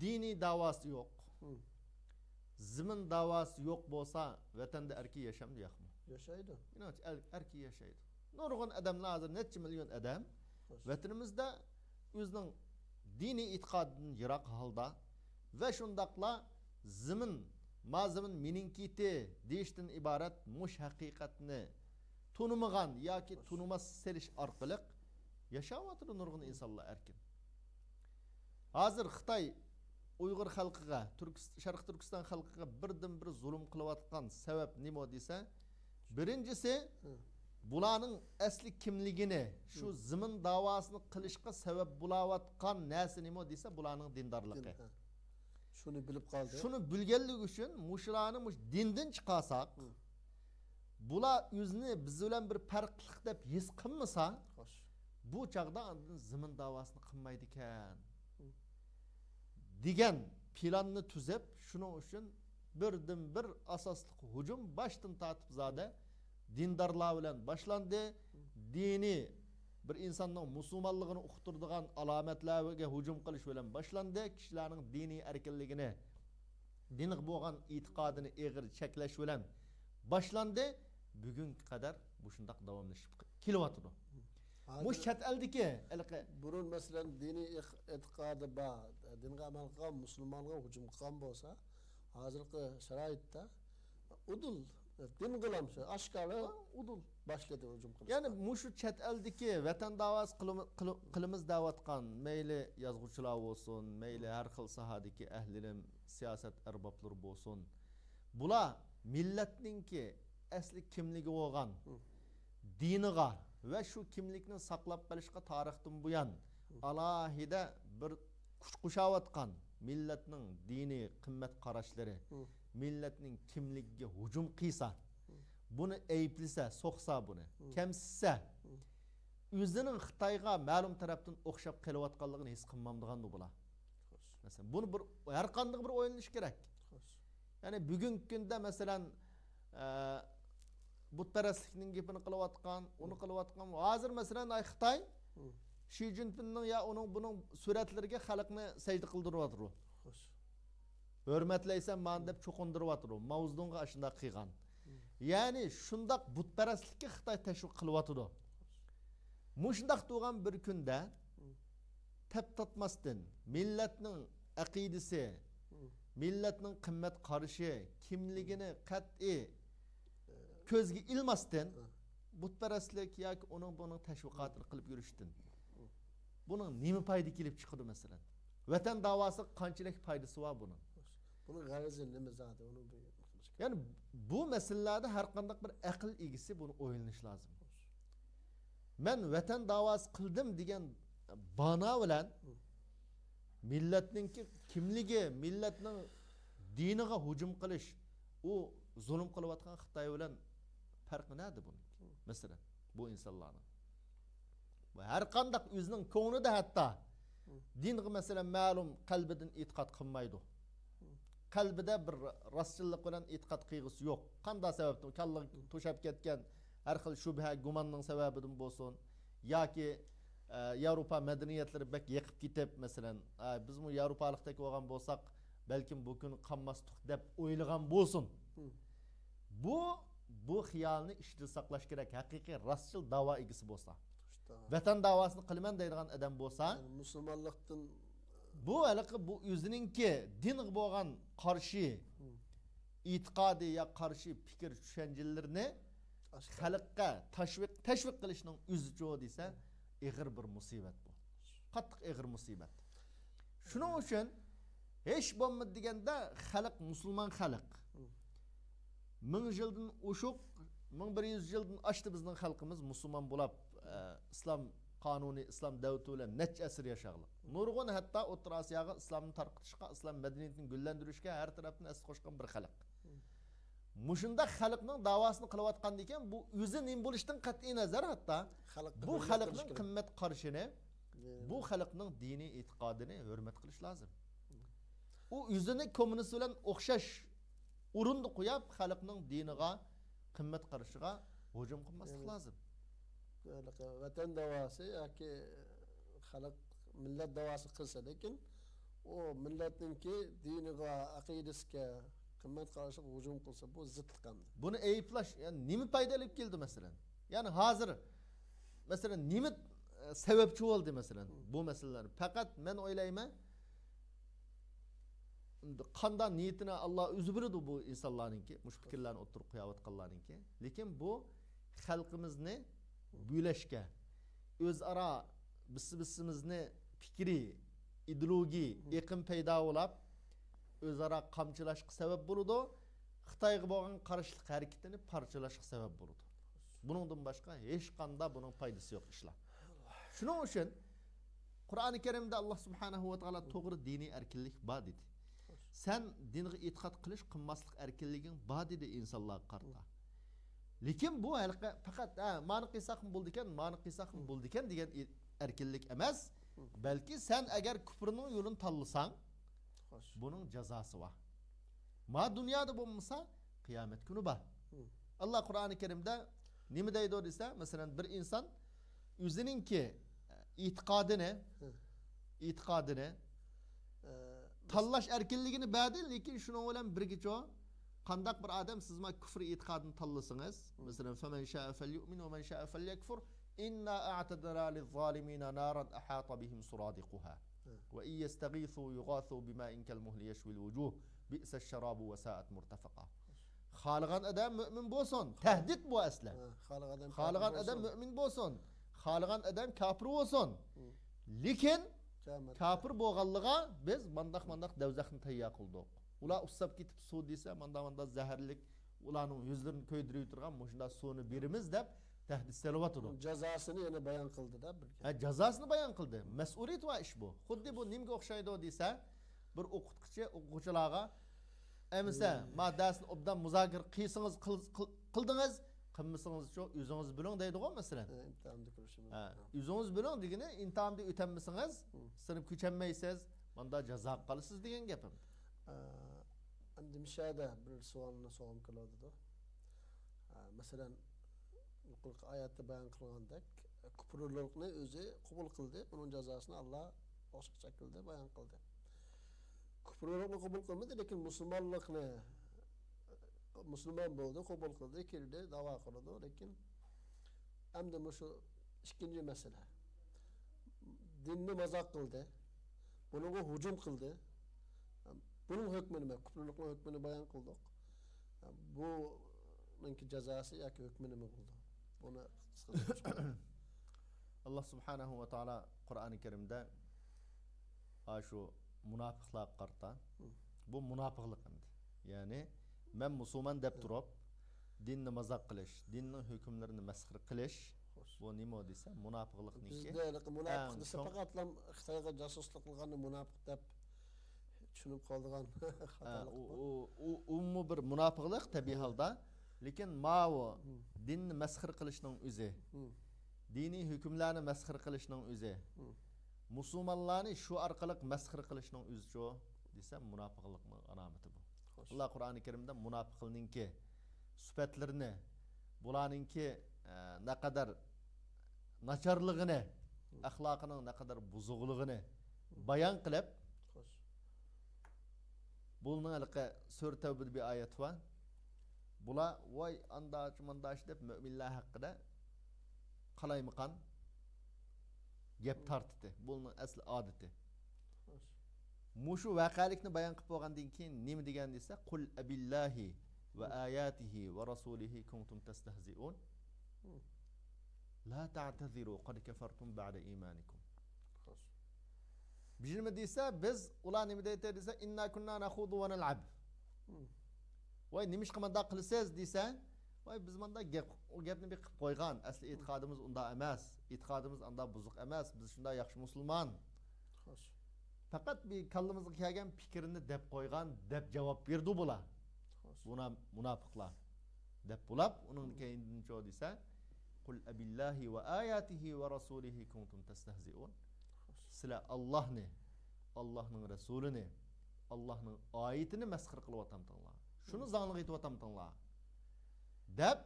دىنىي داۋاسى يوق. مم. زېمىن داۋاسى يوق بولسا، ۋەتەندە ئەركىن ياشامدۇ، ياقمۇ؟ ياشايدۇ. مېنىڭچە، ئەر-، ئەركىن ياشايدۇ. نۇرغۇن ئادەملەر، ھازىر نەچچە مىليون ئادەم خوش. ۋەتىنىمىزدە ئۆزىنىڭ دىنىي ئېتىقادىدىن يىراق ھالدا ۋە شۇنداقلا زېمىن، ما زېمىن مېنىڭكىتى دېيىشتىن ئىبارەت مۇش ھەقىقەتنى تونۇمىغان ياكى تونۇماس سېلىش ئارقىلىق ياشاۋاتىدۇ نۇرغۇن ئىنسانلار ئەركىن. ھازىر خىتاي ئۇيغۇر خەلقىگە، تۈركىس-، شەرقىي تۈركىستان خەلقىگە بىردىنبىر زۇلۇم قىلىۋاتقان سەۋەب نېمە دېسە، بىرىنچىسى، ھە. بۇلارنىڭ ئەسلى كىملىكىنى، شۇ ھە. زېمىن داۋاسىنى قىلىشقا سەۋەب بولاۋاتقان نەرسە نېمە دېسە، بۇلارنىڭ دىندارلىقى. دىن، ھە. شۇنى بىلىپ قالدى. شۇنى بىلگەنلىكى ئۈچۈن مۇشۇلارنى مۇش دىندىن چىقارساق، ھە. بۇلار ئۆزىنى بىز بىلەن بىر پەرقلىق دەپ ھېس قىلمىسا، خوش. بۇ چاغدا ئاندىن زېمىن داۋاسىنى قىلمايدىكەن. ھە. دېگەن پىلاننى تۈزۈپ، شۇنىڭ ئۈچۈن بىردىنبىر ئاساسلىق ھۇجۇم باشتىن تارتىپ زادى دىندارلار بىلەن باشلاندى. دىنىي بىر ئىنساننىڭ مۇسۇلمانلىقىنى ئۇقتۇرىدىغان ئالامەتلەرگە ھۇجۇم قىلىش بىلەن باشلاندى. كىشىلەرنىڭ دىنىي ئەركىنلىكىنى، دىنغا بولغان ئېتىقادىنى ئېغىر چەكلەش بىلەن باشلاندى. بۈگۈنگە قەدەر بۇ شۇنداق داۋاملىشىپ كېلىۋاتىدۇ. ھازىر مۇشۇ چەت ئەلدىكى ھېلىقى بۇرۇن، مەسىلەن، دىنىي ئېق-، ئېتىقادى بار، دىنغا ئەمەل قىلغان مۇسۇلمانغا ھۇجۇم قىلغان بولسا، ھازىرقى شارائىتتا ئۇدۇل، دىنغىلام، ئاشكارا ئۇدۇل باشلىدى ھۇجۇم قىلىشقا. يەنى مۇشۇ چەت ئەلدىكى ۋەتەن داۋاسى قىلىم-، قىلىم-، قىلىمىز دەۋاتقان، مەيلى يازغۇچىلار بولسۇن، مەيلى ھەر خىل ساھەدىكى ئەھلى ئىلىم، سىياسەت ئەربابلىرى بولسۇن، بۇلار مىللەتنىڭكى ئەسلى كىملىكى بولغان ھە. دىنىغا ۋە شۇ كىملىكنى ساقلاپ قېلىشقا تارىختىن بۇيان ھە. ئالاھىدە بىر كۈچ قوشۇۋاتقان مىللەتنىڭ دىنىي قىممەت قاراشلىرى، ھە. مىللەتنىڭ كىملىكىگە ھۇجۇم قىلسا، ھە. بۇنى ئەيىبلىسە، سوقسا بۇنى، ھە. كەمسىتسە، ھە. ئۆزىنىڭ خىتايغا مەلۇم تەرەپتىن ئوخشاپ قېلىۋاتقانلىقىنى ھېس قىلمامدىغاندۇ بۇلار؟ خوش. مەسىلەن، بۇنى بىر، ھەر قانداق بىر ئويلىنىش كېرەك. خوش. يەنى بۈگۈنكى كۈندە، مەسىلەن، ئە، بۇتپەرەسلىكنىڭ گېپىنى قىلىۋاتقان، ئۇنى قىلىۋاتقان، ھازىر، مەسىلەن، ئاي خىتاي ھە. شى جىنپىننىڭ يا ئۇنىڭ، بۇنىڭ سۈرەتلىرىگە خەلقنى سەجدە قىلدۇرۇۋاتىدۇ. خوش. ھۆرمەتلەيسەن مانا دەپ چوقۇندۇرۇۋاتىدۇ. ماۋزېدۇڭغا ئاشۇنداق قىلغان. يەنى شۇنداق بۇتپەرەسلىككە خىتاي تەشۋىق قىلىۋاتىدۇ. مۇشۇنداق تۇرغان بىر كۈندە تەپ تارتماستىن، مىللەتنىڭ ئەقىدىسى، مىللەتنىڭ قىممەت قارىشى، كىملىكىنى قەتئىي كۆزگە ئىلماستىن، بۇتپەرەسلىك ياكى ئۇنىڭ بۇنىڭ تەشۋىقاتىنى قىلىپ يۈرۈشتىن، بۇنىڭ نېمە پايدا كېلىپ چىقىدۇ مەسىلەن؟ ۋەتەن داۋاسىغا قانچىلىك پايدىسى بار بۇنىڭ؟ بۇنىڭ غەرىزى نېمە زادى؟ ئۇنى بىر يەنى بۇ مەسىلىلەردە ھەر قانداق بىر ئەقىل ئىگىسى بۇنى ئويلىنىش لازىم. مەن ۋەتەن داۋاسى قىلدىم دېگەن بانا بىلەن مىللەتنىڭكى كىملىكى، مىللەتنىڭ دىنىغا ھۇجۇم قىلىش، ئۇ زۇلۇم قىلىۋاتقان خىتاي بىلەن پەرقى نەدە بۇنىڭكى؟ مەسىلەن، بۇ ئىنسانلارنىڭ بۇ ھەر قانداق ئۆزىنىڭ كۆڭلىدە ھەتتا دىنغا، مەسىلەن، مەلۇم قەلبىدىن ئېتىقاد قىلمايدۇ. قەلبىدە بىر راستچىللىق بىلەن ئېتىقاد قىلغۇسى يوق. قانداق سەۋەبتىن؟ كاللىغا توشاپ كەتكەن ھەر خىل شۈبھە، گۇماننىڭ سەۋەبىدىن بولسۇن ياكى، ئە، ياۋروپا مەدەنىيەتلىرى بەك يېقىپ كېتىپ، مەسىلەن، ئە، بىزمۇ ياۋروپالىقتەك بولغان بولساق، بەلكىم بۇ كۈن قالماستۇق دەپ ئويلىغان بولسۇن. بۇ، بۇ خىيالنى ئىچىدە ساقلاش كېرەك. ھەقىقىي راستچىل داۋا ئىگىسى بولسا، ۋەتەن داۋاسىنى قىلىمەن دەيدىغان ئادەم بولسا، يەنى مۇسۇلمانلىقتىن بۇ ھېلىقى بۇ ئۆزىنىڭكى دىنغا بولغان قارشى ئېتىقادى يا قارشى پىكىر چۈشەنچىلىرىنى خەلققە تەشۋىق، تەشۋىق قىلىشنىڭ ئۆزىچۇ دېسە، ئېغىر بىر مۇسىبەت بۇ. قاتتىق ئېغىر مۇسىبەت. شۇنىڭ ئۈچۈن ھېچ بولمىدى دېگەندە خەلق مۇسۇلمان خەلق. مىڭ يىلدىن ئوشۇق، مىڭ بىر يۈز يىلدىن ئاشتى بىزنىڭ خەلقىمىز مۇسۇلمان بولاپ، ئە، ئىسلام قانۇنى، ئىسلام دەۋلىتى بىلەن نەچچە ئەسىر ياشاغلىق. نۇرغۇن ھەتتا ئوتتۇرا ئاسىياغا ئىسلامنى تارقىتىشقا، ئىسلام مەدەنىيىتىنى گۈللەندۈرۈشكە ھەر تەرەپتىن ھەسسە قوشقان بىر خەلق. مۇشۇنداق خەلقنىڭ داۋاسىنى قىلىۋاتقاندىكىن، بۇ ئۆزى نېمە بولۇشتىن قەتئىي نەزەر، ھەتتا بۇ خەلقنىڭ قىممەت قارىشىنى، بۇ خەلقنىڭ دىنىي ئېتىقادىنى ھۆرمەت قىلىش لازىم. ئۇ ئۆزىنى كوممۇنىست بىلەن ئوخشاش ئورۇندا قويۇپ، خەلقنىڭ دىنىغا، قىممەت قارىشىغا ھۇجۇم قىلماسلىق لازىم. ۋەتەن داۋاسى ياكى خەلق، مىللەت داۋاسى قىلسا، لېكىن ئۇ مىللەتنىڭكى دىنىغا، ئەقىدىسىگە، قىممەت قارىشىغا ھۇجۇم قىلسا، بۇ زىتلىق ئەمدى. بۇنى ئەيىبلەش، يەنى نېمە پايدا ئېلىپ كەلدى، مەسىلەن؟ يەنى ھازىر، مەسىلەن، نېمە، ئە، سەۋەبچى بولدى، مەسىلەن، بۇ مەسىلىلەر؟ پەقەت مەن ئويلايمەن، قانداق نىيىتىنى ئاللا ئۆزى بىلىدۇ بۇ ئىنسانلارنىڭكى، مۇشۇ پىكىرلەرنى ئوتتۇرىغا قويۇۋاتقانلارنىڭكى. لېكىن بۇ خەلقىمىزنى بۆلەشكە، ئۆزئارا بىسسىمىزنى پىكرىي، ئىدېئولوگىي ئېقىم پەيدا بولاپ، ئۆزئارا قامچىلاشقا سەۋەب بولىدۇ. خىتايغا بولغان قارشىلىق ھەرىكىتىنى پارچىلاشقا سەۋەب بولىدۇ. بۇنىڭدىن باشقا ھېچقانداق بۇنىڭ پايدىسى يوق ئىشلار. شۇنىڭ ئۈچۈن قۇرئانى كەرىمدە ئاللا سۇبھانەھۇ ۋە تائالا توغرا دىنىي ئەركىنلىك بار دېدى. سەن دىنغا ئېتىقاد قىلىش، قىلماسلىق ئەركىنلىكىڭ بار دېدى ئىنسانلارغا قارىتا. لېكىن بۇ ھېلىقى پەقەت، ھە، مانى قىلساقمۇ بولىدىكەن، مانى قىلساقمۇ بولىدىكەن دېگەن ئەركىنلىك ئەمەس. بەلكى سەن ئەگەر كۇپرنىڭ يولىنى تاللىساڭ، بۇنىڭ جازاسى بار. ما دۇنيادا بولمىسا، قىيامەت كۈنى بار. ئاللا قۇرئانى كەرىمدە نېمە دەيدۇ دېسە، مەسىلەن، بىر ئىنسان ئۆزىنىڭكى ئېتىقادىنى، ئېتىقادىنى تاللاش ئەركىنلىكىنى بەردى، لېكىن شۇنىڭ بىلەن بىرگىچۇ، قانداق بىر ئادەم سىز ما كۇفر ئېتىقادىنى تاللىسىڭىز، مەسىلەن، فَمَنْ شَاءَ فَلْيُؤْمِنْ وَمَنْ شَاءَ فَلْيَكْفُرْ إِنَّا أَعْتَدْنَا لِلظَّالِمِينَ نَارًا أَحَاطَ بِهِمْ سُرَادِقُهَا وَإِنْ يَسْتَغِيثُوا يُغَاثُوا بِمَاءٍ كَالْمُهْلِ يَشْوِي الْوُجُوهَ بِئْسَ الشَّرَابُ وَسَاءَتْ مُرْتَفَقًا. خالىغان ئادەم مۆمىن بولسۇن، تەھدىت بۇ ئەسلى. خالىغان ئادەم مۆمىن بولسۇن، خالىغان ئادەم كاپىر بولسۇن. لېكىن كاپىر بولغانلىغا بىز مانداق مانداق دەۋزەخنى تەييار قىلدۇق. ئۇلار ئۇسساپ كېتىپ سۇ دېسە، ماندا ماندا زەھەرلىك، ئۇلارنىڭ يۈزلىرىنى كۆيدۈرۈۋېتىدىغان مۇشۇنداق سۇنى بېرىمىز دەپ تەھدىت سېلىۋاتىدۇ. جازاسىنى يەنە بايان قىلدى-دە بىر گەپ. ھە، جازاسىنى بايان قىلدى. مەسئۇلىيىتى بار ئىش بۇ. خۇددى بۇ نېمىگە ئوخشايدۇ دېسە، بىر ئوقۇتقۇچى ئوقۇغۇچىلارغا، ئەمىسە، ما دەرسنى ئوبدان مۇزاكىرە قىلسىڭىز قىل-، قىل-، قىلدىڭىز، قىلمىسىڭىزچۇ ئۆزىڭىز بىلىڭ دەيدىغۇ، مەسىلەن. ئىمتىھاندا كۆرۈشىمىز. ھە، ئۆزىڭىز بىلىڭ دېگىنى ئىمتىھاندا ئۆتەلمىسىڭىز، سىنىپ كۆچەلمەيسىز، ماندا جازاغا قالىسىز دېگەن گەپ ئەمدى. ئە، ئەمدى مۇشۇ يەردە بىر سوئالنى سوغۇم كېلىۋاتىدۇ. ئە، مەسىلەن، يۇقىرىقى ئايەتتە بايان قىلغاندەك، كۇپۇرلۇقنى ئۆزى قوبۇل قىلدى، ئۇنىڭ جازاسىنى ئاللا ئوخشاش شەكىلدە بايان قىلدى. كۇپرلۇقنى قوبۇل قىلمىدى، لېكىن مۇسۇلمانلىقنى، مۇسۇلمان بولدى، قوبۇل قىلدى، كىردى، داۋا قىلىدۇ. لېكىن ئەمدى مۇشۇ ئىككىنچى مەسىلە. دىننى مازاق قىلدى، بۇنىڭغا ھۇجۇم قىلدى. بۇنىڭ ھۆكمى نېمە؟ كۇپرلۇقنىڭ ھۆكمىنى بايان قىلدۇق. بۇنىڭكى جازاسى ياكى ھۆكمى نېمە بولىدۇ؟ بۇنى قىسقىچە چۈشەندۈرۈڭ. ئاللا سۇبھانەھۇ ۋە تائالا قۇرئانى كەرىمدە ئاشۇ مۇناپىقلارغا قارىتا، بۇ مۇناپىقلىق ئەمدى. يەنى مەن مۇسۇلمان دەپ تۇرۇپ، دىننى مازاق قىلىش، دىننىڭ ھۆكۈملىرىنى مەسخىرە قىلىش، بۇ نېمە دېسە، مۇناپىقلىقنىڭكى بىزدە ھېلىقى مۇناپىق ئەڭ دېسە، چوڭ پەقەتلا خىتايغا جاسۇسلۇق قىلغاننى مۇناپىق دەپ چۈشىنىپ قالىدىغان ھە، خاتالىق ئۇ، بار. ئۇ، ئۇ، ئۇمۇ بىر مۇناپىقلىق تەبىئىي ھالدا. لېكىن ماۋۇ دىننى مەسخىرە قىلىشنىڭ ئۆزى، دىنىي ھۆكۈملەرنى مەسخىرە قىلىشنىڭ ئۆزى، مۇسۇلمانلارنى شۇ ئارقىلىق مەسخىرە قىلىشنىڭ ئۆزىچۇ دېسە، مۇناپىقلىقنىڭ ئالامىتى بۇ. خوش. ئاللا قۇرئانى كەرىمدە مۇناپىقلارنىڭكى سۈپەتلىرىنى، بۇلارنىڭكى، ئە، نەقەدەر ناچارلىقىنى، ئەخلاقىنىڭ نەقەدەر بۇزۇقلۇقىنى بايان قىلىپ، خوش. بۇنىڭ ھېلىقى سۈرە تەۋبىدە بىر ئايەت بار. بۇلار ۋاي ئانداچ مانداچ دەپ مۆمىنلەر ھەققىدە قالايمىقان گەپ تارتتى. بۇنىڭ ئەسلى ئادىتى. خوش. مۇشۇ ۋەقەلىكنى بايان قىلىپ بولغاندىن كېيىن نېمە دېگەن دېسە، قۇل ئەبىللاھى ۋە ئاياتىھى ۋە رەسۇلىھى كۇنتۇم تەستەھزىئۇن. لا تەتەزىرۇ قەد كەفەرتۇم بەئدە ئىمانىكۇم. خوش. بىزمۇ دېسە، بىز، ئۇلار نېمە دەيتتى دېسە، ئىننا كۇننا نەخۇدۇ ۋە نەلئەب. ۋاي، نېمىشقا مۇنداق قىلىسىز دېسە، ۋاي، بىز مۇنداق گەپ، ئۇ گەپنى بىر قىلىپ قويغان. ئەسلى ئېتىقادىمىز ئۇنداق ئەمەس. ئېتىقادىمىز ئانداق بۇزۇق ئەمەس. بىز شۇنداق ياخشى مۇسۇلمان. خوش. پەقەت بىر كاللىمىزغا كەلگەن پىكىرنى دەپ قويغان، دەپ جاۋاب بېرىدۇ بۇلار. خوش. بۇنا مۇناپىقلار. دەپ بولاپ، ئۇنىڭ كەينىدىنچۇ دېسە، قۇل ئەبىللاھى ۋە ئاياتىھى ۋە رەسۇلىھى كۇنتۇم تەستەھزىئۇن. خوش. سىلەر ئاللاھنى، ئاللاھنىڭ رەسۇلىنى، ئاللاھنىڭ ئايىتىنى مەسخىرە قىلىۋاتامتىڭلار. شۇنى زاڭلىق ئېيتىۋاتامتىڭلار. دەپ،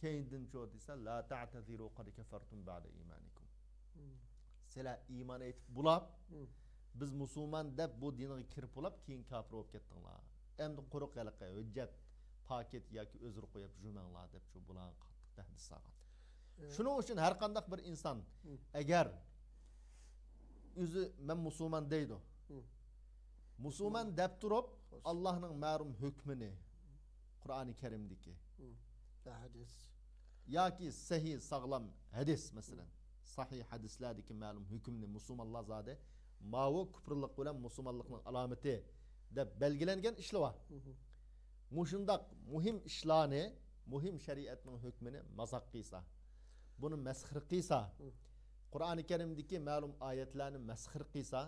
كەينىدىنچۇ دېسە، لا تەتەزىرۇ قەد كەفەرتۇم بەئدە ئىمانىكۇم. سىلەر ئىمان ئېيتىپ بولاپ، بىز مۇسۇلمان دەپ بۇ دىنغا كىرىپ بولاپ، كېيىن كاپىر بولۇپ كەتتىڭلار. ئەمدى قۇرۇق ھېلىقى ھۆججەت، پاكىت ياكى ئۆزرە قويۇپ يۈرمەڭلار دەپ شۇ بۇلارغا قاتتىق تەھدىت سالغان. شۇنىڭ ئۈچۈن ھەر قانداق بىر ئىنسان، ئەگەر ئۆزى مەن مۇسۇلمان دەيدۇ، مۇسۇلمان دەپ تۇرۇپ، خوش. ئاللاھنىڭ مەلۇم ھۆكمىنى، قۇرئانى كەرىمدىكى ھەدىس ياكى سەھىھ ساغلام ھەدىس، مەسىلەن، سەھىھ ھەدىسلەردىكى مەلۇم ھۆكۈمنى مۇسۇلمانلار زادى ماۋۇ كۇپرلۇق بىلەن مۇسۇلمانلىقنىڭ ئالامىتى دەپ بەلگىلەنگەن ئىشلار بار. مۇشۇنداق مۇھىم ئىشلارنى، مۇھىم شەرىئەتنىڭ ھۆكمىنى مازاق قىلسا، بۇنى مەسخىرە قىلسا، قۇرئانى كەرىمدىكى مەلۇم ئايەتلەرنى مەسخىرە قىلسا،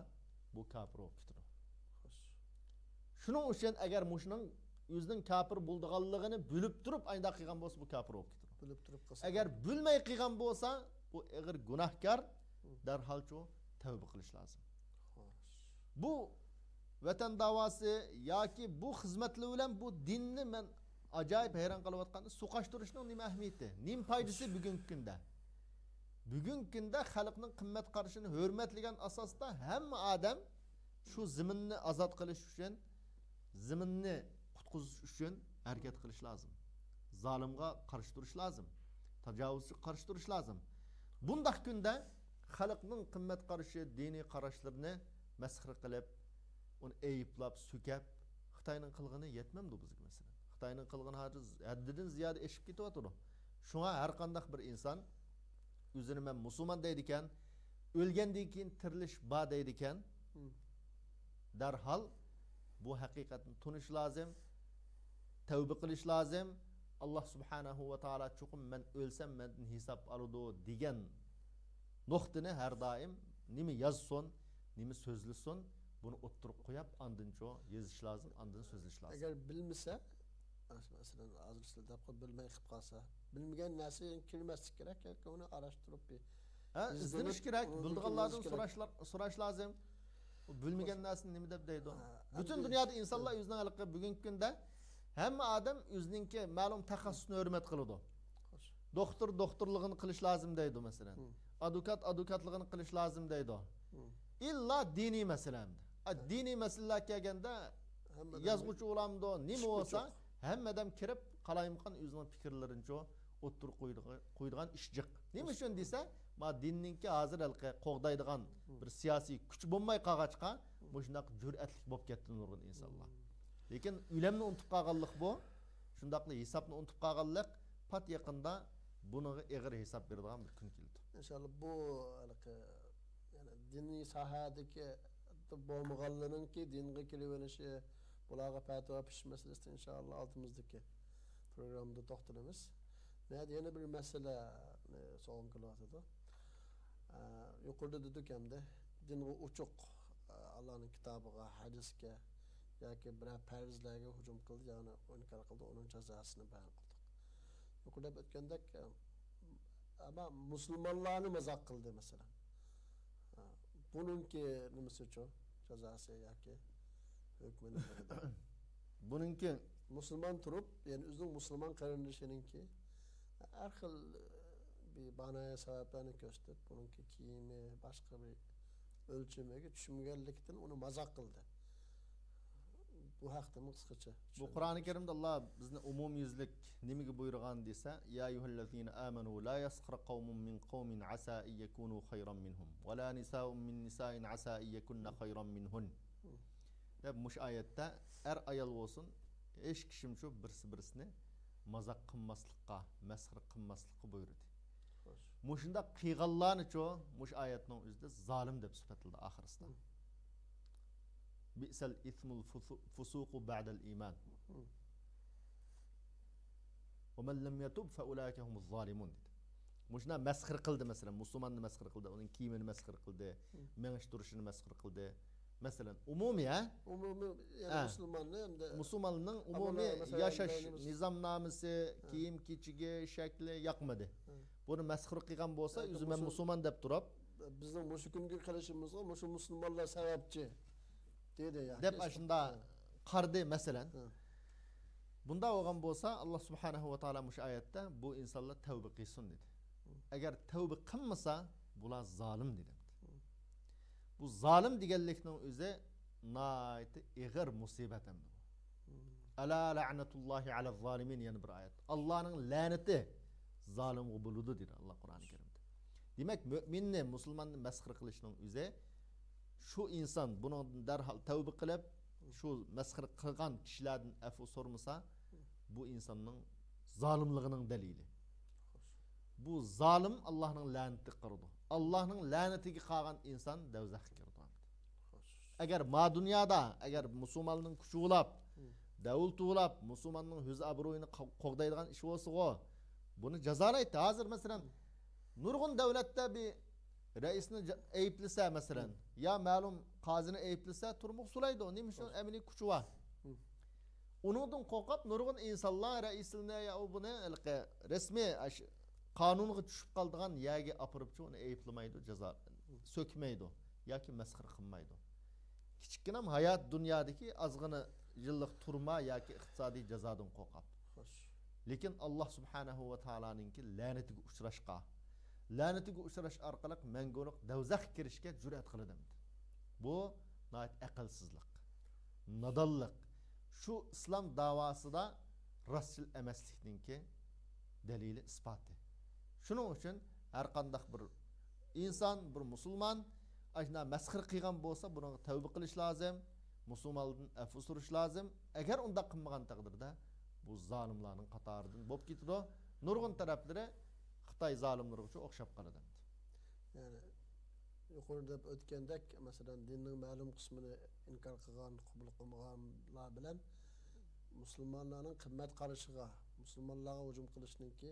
بۇ كاپىر بولۇپ كېتىدۇ. خوش. شۇنىڭ ئۈچۈن ئەگەر مۇشۇنىڭ ئۆزىنىڭ كاپىر بولىدىغانلىقىنى بىلىپ تۇرۇپ ئاينداق قىلغان بولسا، بۇ كاپىر بولۇپ كېتىدۇ. بىلىپ تۇرۇپ قىلسا. ئەگەر بىلمەي قىلغان بولسا، بۇ ئېغىر گۇناھكار، دەرھالچۇ تەۋبە قىلىش لازىم. خوش. بۇ ۋەتەن داۋاسى ياكى بۇ خىزمەتلىرى بىلەن بۇ دىننى مەن ئاجايىپ ھەيران قېلىۋاتقان، سۇ قاچتۇرۇشنىڭ نېمە ئەھمىيىتى؟ نېمە پايدىسى بۈگۈنكى كۈندە؟ بۈگۈنكى كۈندە خەلقنىڭ قىممەت قارىشىنى ھۆرمەتلىگەن ئاساستا ھەممە ئادەم شۇ زېمىننى ئازاد قىلىش ئۈچۈن، زېمىننى قۇتقۇزۇش ئۈچۈن ھەرىكەت قىلىش لازىم. زالىمغا قارشى تۇرۇش لازىم. تاجاۋۇزچىغا قارشى تۇرۇش لازىم. بۇنداق كۈندە خەلقنىڭ قىممەت قارىشى، دىنىي قاراشلىرىنى مەسخىرە قىلىپ، ئۇنى ئەيىبلەپ، سۆكەپ، خىتاينىڭ قىلغىنى يەتمەمدۇ بىزگە، مەسىلەن؟ خىتاينىڭ قىلغىنى ھازىر ھەددىدىن زىيادە ئېشىپ كېتىۋاتىدۇ. شۇڭا ھەر قانداق بىر ئىنسان ئۆزىنى مەن مۇسۇلمان دەيدىكەن، ئۆلگەندىن كېيىن تىرىلىش بار دەيدىكەن، دەرھال بۇ ھەقىقەتنى تونۇش لازىم، تەۋبە قىلىش لازىم. ئاللا سۇبھانەھۇ ۋە تائالا چوقۇم مەن ئۆلسەم مەندىن ھېساب ئالىدۇ دېگەن نۇقتىنى ھەر دائىم نېمە يازسۇن، نېمە سۆزلىسۇن، بۇنى ئوتتۇرىغا قويۇپ، ئاندىنچۇ يېزىش لازىم، ئاندىن سۆزلىشى لازىم. ئەگەر بىلمىسە، مەسىلەن، ھازىر سىلەر دەپ قويۇپ، بىلمەي قىلىپ قالسا، بىلمىگەن نەرسىگە كىرمەسلىك كېرەك، ياكى ئۇنى ئاراشتۇرۇپ بىر ھە، ئىزدىنىش ئىزدىنىش كېرەك، كېرەك، ئۇنىڭدىن بىلىدىغانلاردىن كېيىن سوراش، سوراش لازىم. ئۇ بىلمىگەن نەرسىنى نېمە دەپ دەيدۇ؟ ھە، بۈتۈن ئەمدى دۇنيادا ئىنسانلار ئۆزىنىڭ ھېلىقى بۈگۈنكى كۈندە ھەممە ئادەم ئۆزىنىڭكى مەلۇم تەخەسسۇسىنى ھۆرمەت قىلىدۇ. خوش. دوختۇر دوختۇرلۇقىنى قىلىش لازىم دەيدۇ، مەسىلەن. ئادۋوكات ئادۋوكاتلىقىنى قىلىش لازىم دەيدۇ. ئىللا دىنىي مەسىلە ئەمدى. دىنىي مەسىلىلەر كەلگەندە، ھەممىدەم يازغۇچى بولامدۇ، نېمە بولسا، ھەممىدەم كىرىپ، قالايمىقان ئۆزىنىڭ پىكىرلىرىنىچۇ ئوتتۇرىغا قويىدىغان، قويىدىغان ئىش جىق. نېمە ئۈچۈن دېسە، ما دىننىڭكى ھازىر ھېلىقى قوغدايدىغان بىر سىياسىي كۈچ بولماي قالغاچقا، مۇشۇنداق جۈرئەتلىك بولۇپ كەتتى نۇرغۇن ئىنسانلار. لېكىن ئۆلەمنى ئۇنتۇپ قالغانلىق بۇ. شۇنداقلا ھېسابنى ئۇنتۇپ قالغانلىق، پات يېقىندا بۇنىڭغا ئېغىر ھېساب بېرىدىغان بىر كۈن كېلىدۇ. ئىنشاللا بۇ ھېلىقى، يەنى دىنىي ساھەدىكى بولمىغانلىرىنىڭكى دىنغا كېلىۋېلىشى، بۇلارغا پەتىۋا پىشىش مەسىلىسىدە ئىنشاللا ئالدىمىزدىكى پروگراممىدا توختىلىمىز. مەن يەنە بىر مەسىلە سوغۇم كېلىۋاتىدۇ. ئە، يۇقىرىدا دېدۇق ئەمدى، دىنغا ئوچۇق، ئە، ئاللانىڭ كىتابىغا، ھەدىسكە ياكى بىرەر پەرزلەرگە ھۇجۇم قىلدى، يەنى ئىنكار قىلدى، ئۇنىڭ جازاسىنى بايان قىلدۇق. يۇقىرىدا دەپ ئۆتكەندەك، ئە، ئەمما مۇسۇلمانلارنى مازاق قىلدى، مەسىلەن. ئە، بۇنىڭكى نېمىسىچۇ؟ جازاسى ياكى ھۆكمى نېمە؟ بۇنىڭكى مۇسۇلمان تۇرۇپ، يەنى ئۆزىنىڭ مۇسۇلمان قېرىندىشىنىڭكى ھەر خىل، ئە، بىر مانايا سەۋەبلەرنى كۆرسىتىپ، بۇنىڭكى كىيىمى، باشقا بىر ئۆلچىمىگە چۈشمىگەنلىكتىن ئۇنى مازاق قىلدى. بۇ ھەقتىمۇ قىسقىچە بۇ چۈشەندۈرۈپ قۇرئانى كەرىمدە ئاللا بىزنى ئومۇميۈزلۈك نېمىگە بۇيرۇغان دېسە، يا أيها الذين آمنوا لا يسخر قوم من قوم عسى أن يكونوا خيرا منهم ولا نساء من نساء عسى أن يكن خيرا منهن دەپ مۇشۇ ئايەتتە ئەر ئايال بولسۇن، ھېچ كىشىمچۇ بىرسى بىرسىنى مازاق قىلماسلىققا، مەسخىرە قىلماسلىققا بۇيرۇدى. خوش. مۇشۇنداق قىلغانلارنىچۇ مۇشۇ ئايەتنىڭ ئۆزىدە زالىم دەپ سۈپەتلىدى ئاخىرسىدا. بئس الإثم الفسوق بعد الإيمان ومن لم يتب فأولئك هم الظالمون دېدى. مۇشۇنداق مەسخىرە قىلدى، مەسىلەن، مۇسۇلماننى مەسخىرە قىلدى، ئۇنىڭ كىيىمىنى مەسخىرە قىلدى، مېڭىش تۇرۇشىنى مەسخىرە قىلدى. مەسىلەن، ئومۇمىي، ھە؟ ئومۇمىي، يەنى ھە. مۇسۇلماننى ھەمدە مۇسۇلماننىڭ ئومۇمىي مەسىلەن، ياشاش نىزامنامىسى، ھە. كىيىم كېچىكى، شەكلى ياقمىدى. ھە. بۇنى مەسخىرە قىلغان بولسا، ياكى ئۆزى مەن مۇسۇل-، مۇسۇلمان دەپ تۇرۇپ، بىزنىڭ مۇشۇ كۈنگە قېلىشىمىزغا مۇشۇ مۇسۇلمانلار سەۋەبچى دېدى ياكى دەپ ئاشۇنداق قارىدى، مەسىلەن. ھە. بۇنداق بولغان بولسا، ئاللا سۇبھانەھۇ ۋە تائالا مۇشۇ ئايەتتە بۇ ئىنسانلار تەۋبە قىلسۇن دېدى. ئەگەر تەۋبە قىلمىسا، بۇلار زالىم دېدى. بۇ زالىم دېگەنلىكنىڭ ئۆزى ناھايىتى ئېغىر مۇسىبەت ئەمدى بۇ. ئەلا لەنەتۇللاھى ئەلەز زالىمىن، يەنە بىر ئايەت. ئاللانىڭ لەنىتى زالىمغا بولىدۇ دېدى ئاللا قۇرئانى كەرىمدە. دېمەك، مۆمىننى، مۇسۇلماننى مەسخىرە قىلىشنىڭ ئۆزى شۇ ئىنسان بۇنىڭدىن دەرھال تەۋبە قىلىپ، شۇ مەسخىرە قىلغان كىشىلەردىن ئەپۇ سورىمىسا، بۇ ئىنساننىڭ زالىملىقىنىڭ دەلىلى. بۇ زالىم ئاللانىڭ لەنىتىگە قالىدۇ. ئاللانىڭ لەنىتىگە قالغان ئىنسان دەۋزەخكە كىرىدۇ. ئەگەر ما دۇنيادا، ئەگەر مۇسۇلماننىڭ كۈچى بولاپ، دەۋلىتى بولاپ، مۇسۇلماننىڭ ھۆز ئابرۇيىنى قو-، قوغدايدىغان ئىش بولسىغۇ، بۇنى جازالايتتى. ھازىر، مەسىلەن، نۇرغۇن دۆلەتتە بىر رەئىسنى جا-، ئەيىبلىسە، مەسىلەن، يا مەلۇم قازىنى ئەيىبلىسە، تۈرمىگە سولايدۇ. نېمە ئۈچۈن؟ ئەمەلىي كۈچى بار. ئۇنىڭدىن قورقۇپ، نۇرغۇن ئىنسانلار رەئىسلىرىنى يا ئۇ بۇنى ھېلىقى رەسمىي ئاشۇ قانۇنغا چۈشۈپ قالىدىغان يەرگە ئاپىرىپچۇ ئۇنى ئەيىبلىمەيدۇ، جازا سۆكمەيدۇ ياكى مەسخىرە قىلمايدۇ. كىچىككىنە ھايات دۇنيادىكى ئازغىنە يىللىق تۈرمە ياكى ئىقتىسادىي جازادىن قورقۇپ. خوش. لېكىن ئاللا سۇبھانەھۇ ۋە تائالانىڭكى لەنىتىگە ئۇچراشقا، لەنىتىگە ئۇچراش ئارقىلىق مەڭگۈلۈك دەۋزەخكە كىرىشكە جۈرئەت قىلىدۇ. بۇ ناھايىتى ئەقىلسىزلىق، نادانلىق. شۇ ئىسلام داۋاسىدا راستچىل ئەمەسلىكنىڭكى دەلىلى، ئىسپاتى. شۇنىڭ ئۈچۈن ھەر قانداق بىر ئىنسان، بىر مۇسۇلمان ئاشۇنداق مەسخىرە قىلغان بولسا، بۇنىڭغا تەۋبە قىلىش لازىم، مۇسۇلمانلاردىن ئەپۇ سورىشى لازىم. ئەگەر ئۇنداق قىلمىغان تەقدىردە، بۇ زالىملارنىڭ قاتارىدىن بولۇپ كېتىدۇ. نۇرغۇن تەرەپلىرى خىتاي زالىملىرىغىچە ئوخشاپ قالىدۇ. يەنى يۇقىرىدا دەپ ئۆتكەندەك، مەسىلەن، دىننىڭ مەلۇم قىسمىنى ئىنكار قىلغان، قوبۇل قىلمىغانلار بىلەن مۇسۇلمانلارنىڭ قىممەت قارىشىغا، مۇسۇلمانلارغا ھۇجۇم قىلىشنىڭكى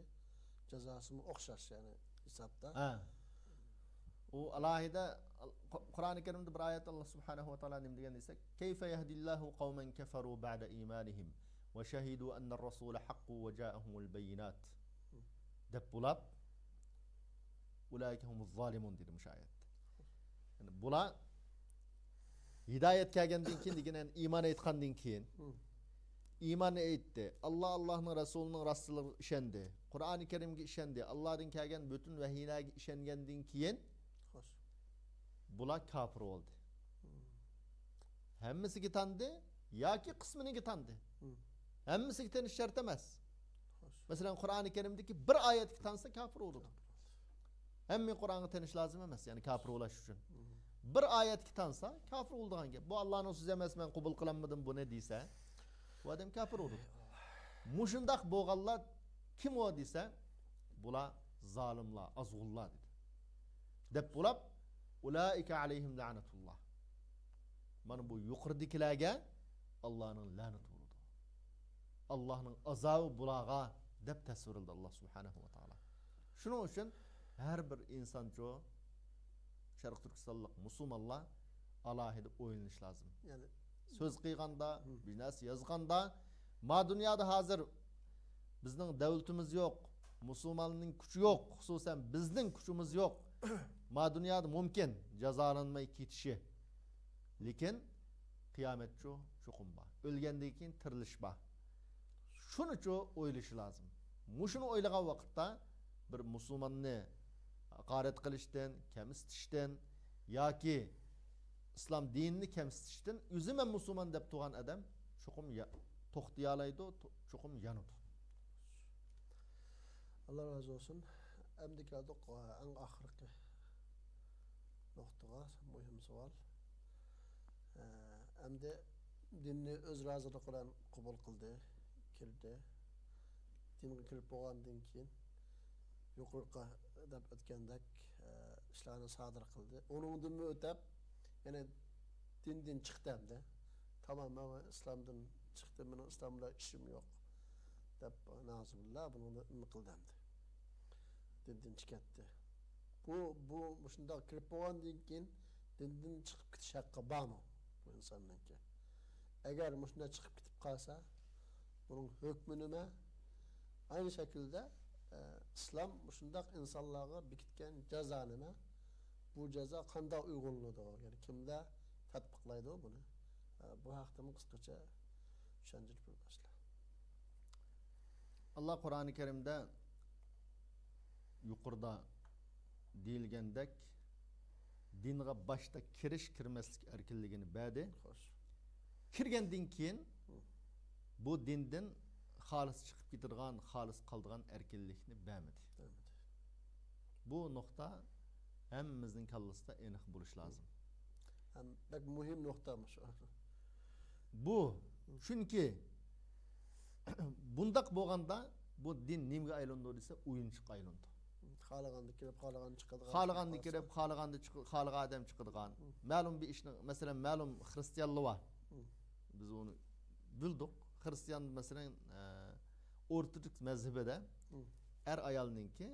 جازاسىمۇ ئوخشاش، يەنى ھېسابتا. ھە. ئۇ ئالاھىدە قۇ-، قۇرئانى كەرىمدە بىر ئايەتتە ئاللا سۇبھانەھۇ ۋە تائالا نېمە دېگەن دېسەك، كيف يهدي الله قوما كفروا بعد إيمانهم وشهدوا أن الرسول حق وجاءهم البينات دەپ بولاپ، أولئك هم الظالمون دېدى مۇشۇ ئايەتتە. يەنى بۇلار ھىدايەت كەلگەندىن كېيىن دېگەن، يەنى ئىمان ئېيتقاندىن كېيىن، ئىماننى ئېيتتى. ئاللا، ئاللانىڭ رەسۇلىنىڭ راستچىللىقىغا ئىشەندى. قۇرئانى كەرىمگە ئىشەندى. ئاللادىن كەلگەن پۈتۈن ۋەھىيلەرگە ئىشەنگەندىن كېيىن، خوش، بۇلار كاپىر بولدى. ھەممىسىگە تاندى ياكى قىسمىنىگە تاندى. ھەممىسىگە تېنىش شەرت ئەمەس. مەسىلەن، قۇرئانى كەرىمدىكى بىر ئايەتكە تانسا كاپىر بولىدۇ. ھەممە قۇرئانغا تېنىش لازىم ئەمەس، يەنى كاپىر بولاش ئۈچۈن. بىر ئايەتكە تانسا كاپىر بولىدىغان گەپ. بۇ ئاللانىڭ سۆزى ئەمەس، مەن قوبۇل قىلالمىدىم بۇنى دېسە، بۇ ئادەم كاپىر بولىدۇ. مۇشۇنداق بولغانلار كىم ئۇ دېسە، بۇلار زالىملار، ئازغۇنلار دېدى. دەپ بولاپ، ئۇلائىكە ئەلەيھىم لەنەتۇللا. مانا بۇ يۇقىرىدىكىلەرگە ئاللانىڭ لەنىتى بولىدۇ. ئاللانىڭ ئازابى بۇلارغا دەپ تەسۋىرلىدى ئاللا سۇبھانەھۇ ۋە تائالا. شۇنىڭ ئۈچۈن ھەر بىر ئىنسانچۇ، شەرقىي تۈركىستانلىق مۇسۇلمانلار ئالاھىدە ئويلىنىش لازىم. يەنى سۆز قىلغاندا، بىر نەرسە يازغاندا، ما دۇنيادا ھازىر بىزنىڭ دەۋلىتىمىز يوق، مۇسۇلماننىڭ كۈچى يوق، خۇسۇسەن بىزنىڭ كۈچىمىز يوق. ما دۇنيادا مۇمكىن جازالانماي كېتىشى. لېكىن قىيامەتچۇ چوقۇم بار. ئۆلگەندىن كېيىن تىرىلىش بار. شۇنىچۇ ئويلىشى لازىم. مۇشۇنى ئويلىغان ۋاقىتتا بىر مۇسۇلماننى ھاقارەت قىلىشتىن، كەمسىتىشتىن ياكى ئىسلام دىنىنى كەمسىتىشتىن ئۆزى مەن مۇسۇلمان دەپ تۇرغان ئادەم چوقۇم يا-، توختىيالايدۇ، تو-، چوقۇم يانىدۇ. ئاللا رازى بولسۇن. ئەمدى كەلدۇق ئەڭ ئاخىرقى نۇقتىغا، مۇھىم سوئال. ئە، ئەمدى دىننى ئۆز رازىلىقى بىلەن قوبۇل قىلدى، كىردى. دىنغا كىرىپ بولغاندىن كېيىن، يۇقىرىقى دەپ ئۆتكەندەك، ئە، ئىشلارنى سادىر قىلدى. ئۇنىڭدىنمۇ ئۆتەپ، يەنە دىندىن چىقتى ئەمدى. تامام، مەن ئىسلامدىن چىقتىم، مېنىڭ ئىسلام بىلەن ئىشىم يوق، دەپ، نەئۇزۇبىللا، بۇنىڭدىن نېمە قىلدى ئەمدى؟ دىندىن چىقىۋەتتى. بۇ، بۇ مۇشۇنداق كىرىپ بولغاندىن كېيىن دىندىن چىقىپ كېتىش ھەققى بارمۇ بۇ ئىنساننىڭكى؟ ئەگەر مۇشۇنداق چىقىپ كېتىپ قالسا، بۇنىڭ ھۆكمى نېمە؟ ئەينى شەكىلدە، ئە، ئىسلام مۇشۇنداق ئىنسانلارغا بېكىتكەن جازا نېمە؟ بۇ جازا قانداق ئۇيغۇلىنىدۇ؟ يەنى كىملەر تەتبىقلايدۇ بۇنى؟ ئە، بۇ ھەقتىمۇ قىسقىچە چۈشەندۈرۈپ بېرىڭلار. ئاللا قۇرئانى كەرىمدە يۇقىرىدا دېيىلگەندەك دىنغا باشتا كىرىش، كىرمەسلىك ئەركىنلىكىنى بەردى. خوش. كىرگەندىن كېيىن بۇ دىندىن خالىس چىقىپ كېتىدىغان، خالىس قالىدىغان ئەركىنلىكنى بەرمىدى. بەرمىدى. بۇ نۇقتا ھەممىمىزنىڭ كاللىسىدا ئېنىق بولۇشى لازىم. ھەم بەك مۇھىم نۇقتا مۇشۇ. بۇ، چۈنكى بۇنداق بولغاندا بۇ دىن نېمىگە ئايلىنىدۇ دېسە، ئويۇنچۇققا ئايلىنىدۇ. خالىغاندا كىرىپ، خالىغاندا چىقىدىغان. خالىغاندا كىرىپ، خالىغاندا چىقىدىغان. مەلۇم بىر ئىشنىڭ، مەسىلەن، مەلۇم خرىستىيانلار بار. بىز ئۇنى بىلدۇق. خرىستىيان، مەسىلەن، ئە، ئورتودوكس مەزھىپىدە ئەر ئايالنىڭكى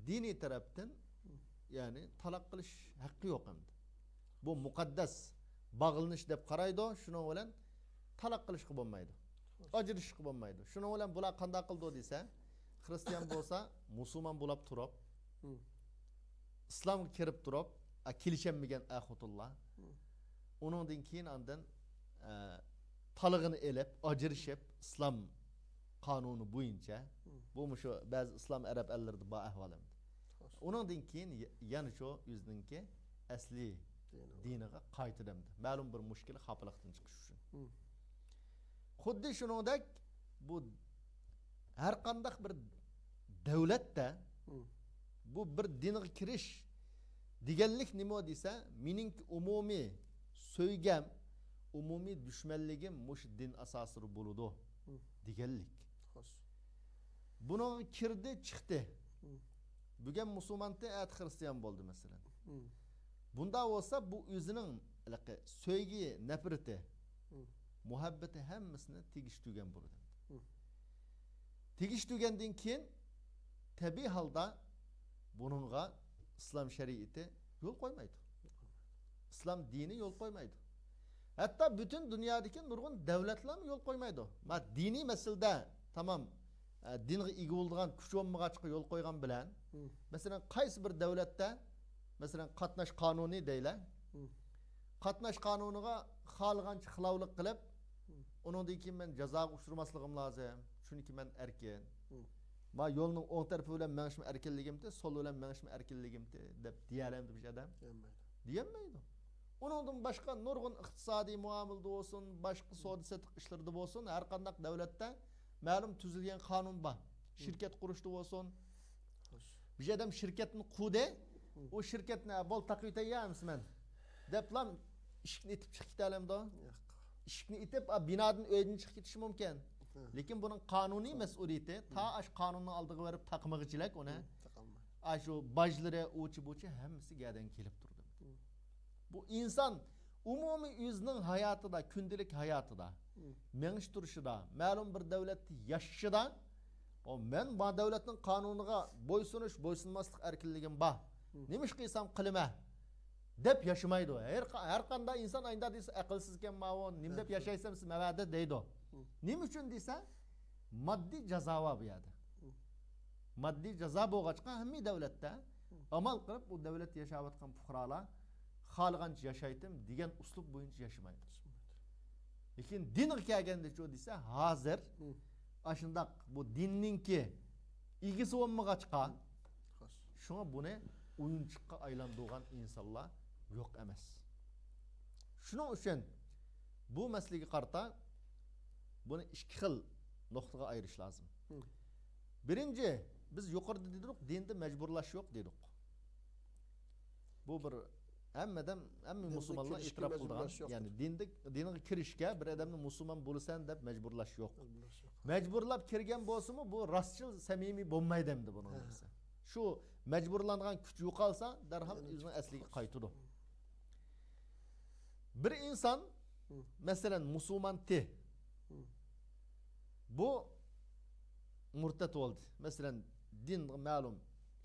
دىنىي تەرەپتىن، يەنى تالاق قىلىش ھەققى يوق ئەمدى. بۇ مۇقەددەس باغلىنىش دەپ قارايدۇ، شۇنىڭ بىلەن تالاق قىلىشقا بولمايدۇ. ئاجرىشىشقا بولمايدۇ. شۇنىڭ بىلەن بۇلار قانداق قىلىدۇ دېسە، خرىستىيان بولسا مۇسۇلمان بولاپ تۇرۇپ، ئىسلامغا كىرىپ تۇرۇپ، ئا، كېلىشەلمىگەن ئەر خوتۇنلار. ئۇنىڭدىن كېيىن ئاندىن، ئە، تالىقىنى ئېلىپ، ئاجرىشىپ، ئىسلام قانۇنى بويىچە. بۇ مۇشۇ بەزى ئىسلام ئەرەب ئەللىرىدە بار ئەھۋال ئەمدى. ئۇنىڭدىن كېيىن ي-، يەنە شۇ ئۆزىنىڭكى ئەسلى دىنىغا قايتىدۇ ئەمدى. مەلۇم بىر مۈشكۈل خاپىلىقتىن چىقىش ئۈچۈن. خۇددى شۇنىڭدەك بۇ ھەر قانداق بىر دۆلەتتە بۇ بىر دىنغا كىرىش دېگەنلىك نېمە دېسە، مېنىڭكى ئومۇمىي سۆيگەم، ئومۇمىي دۈشمەنلىكىم مۇشۇ دىن ئاساسىدا بولىدۇ دېگەنلىك. خوش. بۇنىڭغا كىردى، چىقتى. بۈگۈن مۇسۇلمانتى، ئەتە خرىستىيان بولدى، مەسىلەن. بۇنداق بولسا، بۇ ئۆزىنىڭ ھېلىقى سۆيگى، نەپرىتى، مۇھەببىتى ھەممىسىنى تېگىشتۈرگەن بولىدۇ. تېگىشتۈرگەندىن كېيىن، تەبىئىي ھالدا بۇنىڭغا ئىسلام شەرىئىتى يول قويمايدۇ. ئىسلام دىنى يول قويمايدۇ. ھەتتا پۈتۈن دۇنيادىكى نۇرغۇن دۆلەتلەرمۇ يول قويمايدۇ. ما دىنىي مەسىلىدە تامام، ئە، دىنغا ئىگە بولىدىغان كۈچ بولمىغاچقا يول قويغان بىلەن، مەسىلەن، قايسى بىر دۆلەتتە، مەسىلەن، قاتناش قانۇنى دەيلى. قاتناش قانۇنىغا خالىغانچە خىلاپلىق قىلىپ، ئۇنىڭدىن كېيىن مەن جازاغا ئۇچرىماسلىقىم لازىم، چۈنكى مەن ئەركىن. ما يولنىڭ ئوڭ تەرىپى بىلەن مېڭىشمۇ ئەركىنلىكىمتى، سول بىلەن مېڭىشمۇ ئەركىنلىكىمتى دەپ دېيەلەمدۇ بىر ئادەم؟ دېيەلمەيدۇ. دېيەلمەيدۇ. ئۇنىڭدىن باشقا نۇرغۇن ئىقتىسادىي مۇئامىلىدە بولسۇن، باشقا سودا سېتىق ئىشلىرىدا بولسۇن، ھەر قانداق دەۋلەتتە مەلۇم تۈزۈلگەن قانۇن بار. شىركەت قۇرۇشتا بولسۇن، بىر ئادەم شىركەتنى قۇدى، ئۇ شىركەتنى، «بول، تاقىۋېتەي يا ئەمىسە مەن» دەپلا ئىشىكنى ئېتىپ چىقىپ كېتەلەمدۇ؟ ياق. ئىشىكنى ئېتىپ، ئا، بىنادىن، ئۆيدىن چىقىپ كېتىشى مۇمكىن. لېكىن بۇنىڭ قانۇنىي مەسئۇلىيىتى، تا ئاش قانۇننىڭ ئالدىغا بېرىپ تاقىمىغىچىلىك ئۇنى، تاقالماي. ئاشۇ باجلىرى، ئۇچى بۇچى ھەممىسى گەدەنگە كېلىپ تۇرىدۇ. بۇ ئىنسان ئومۇمىي ئۆزىنىڭ ھاياتىدا، كۈندىلىك ھاياتىدا، مېڭىش تۇرۇشىدا، مەلۇم بىر دەۋلەتتە ياشىشىدا، «ئو، مەن ما دەۋلەتنىڭ قانۇنىغا بويسۇنۇش، بويسۇنماسلىق ئەركىنلىكىم بار. نېمە ئىش قىلسام قىلىمەن» دەپ ياشىمايدۇ. ھەر قا-، ھەر قانداق ئىنسان ئاينىدا دېسە، «ئەقىلسىزكەنما ئۇ، نېمە دەپ ياشايسەن سەن مەۋەدە؟» دەيدۇ. نېمە ئۈچۈن دېسە، ماددىي جازا بار بۇ يەردە. ماددىي جازا بولغاچقا، ھەممە دەۋلەتتە ئامال قىلىپ، ئۇ دەۋلەتتە ياشاۋاتقان پۇقرالار «خالىغانچە ياشايتتىم» دېگەن ئۇسلۇب بويىچە ياشىمايدۇ. لېكىن دىنغا كەلگەندىچۇ دېسە، ھازىر ئاشۇنداق بۇ دىننىڭكى ئىگىسى بولمىغاچقا، شۇڭا بۇنى ئويۇنچۇققا ئايلاندۇرغان ئىنسانلار يوق ئەمەس. شۇنىڭ ئۈچۈن بۇ مەسىلىگە قارىتا بۇنى ئىككى خىل نۇقتىغا ئايرىش لازىم. بىرىنچى، بىز يۇقىرىدا دېدۇق، دىندا مەجبۇرلاش يوق دېدۇق. بۇ بىر ھەممە ئادەم، ھەممە مۇسۇلمانلار ئېتىراپ قىلىدىغان، يەنى دىندا، دىنغا كىرىشكە بىر ئادەمنى مۇسۇلمان بولىسەن دەپ مەجبۇرلاش يوق. مەجبۇرلاپ كىرگەن بولسىمۇ، بۇ راستچىل، سەمىمىي بولمايدۇ ئەمدى بۇنىڭ نېمىسى. شۇ مەجبۇرلانغان كۈچ يوقالسا، دەرھال ئۆزىنىڭ ئەسلىگە قايتىدۇ. بىر ئىنسان، مەسىلەن، مۇسۇلمان تى. بۇ مۇرتەت بولدى. مەسىلەن، دىنغا مەلۇم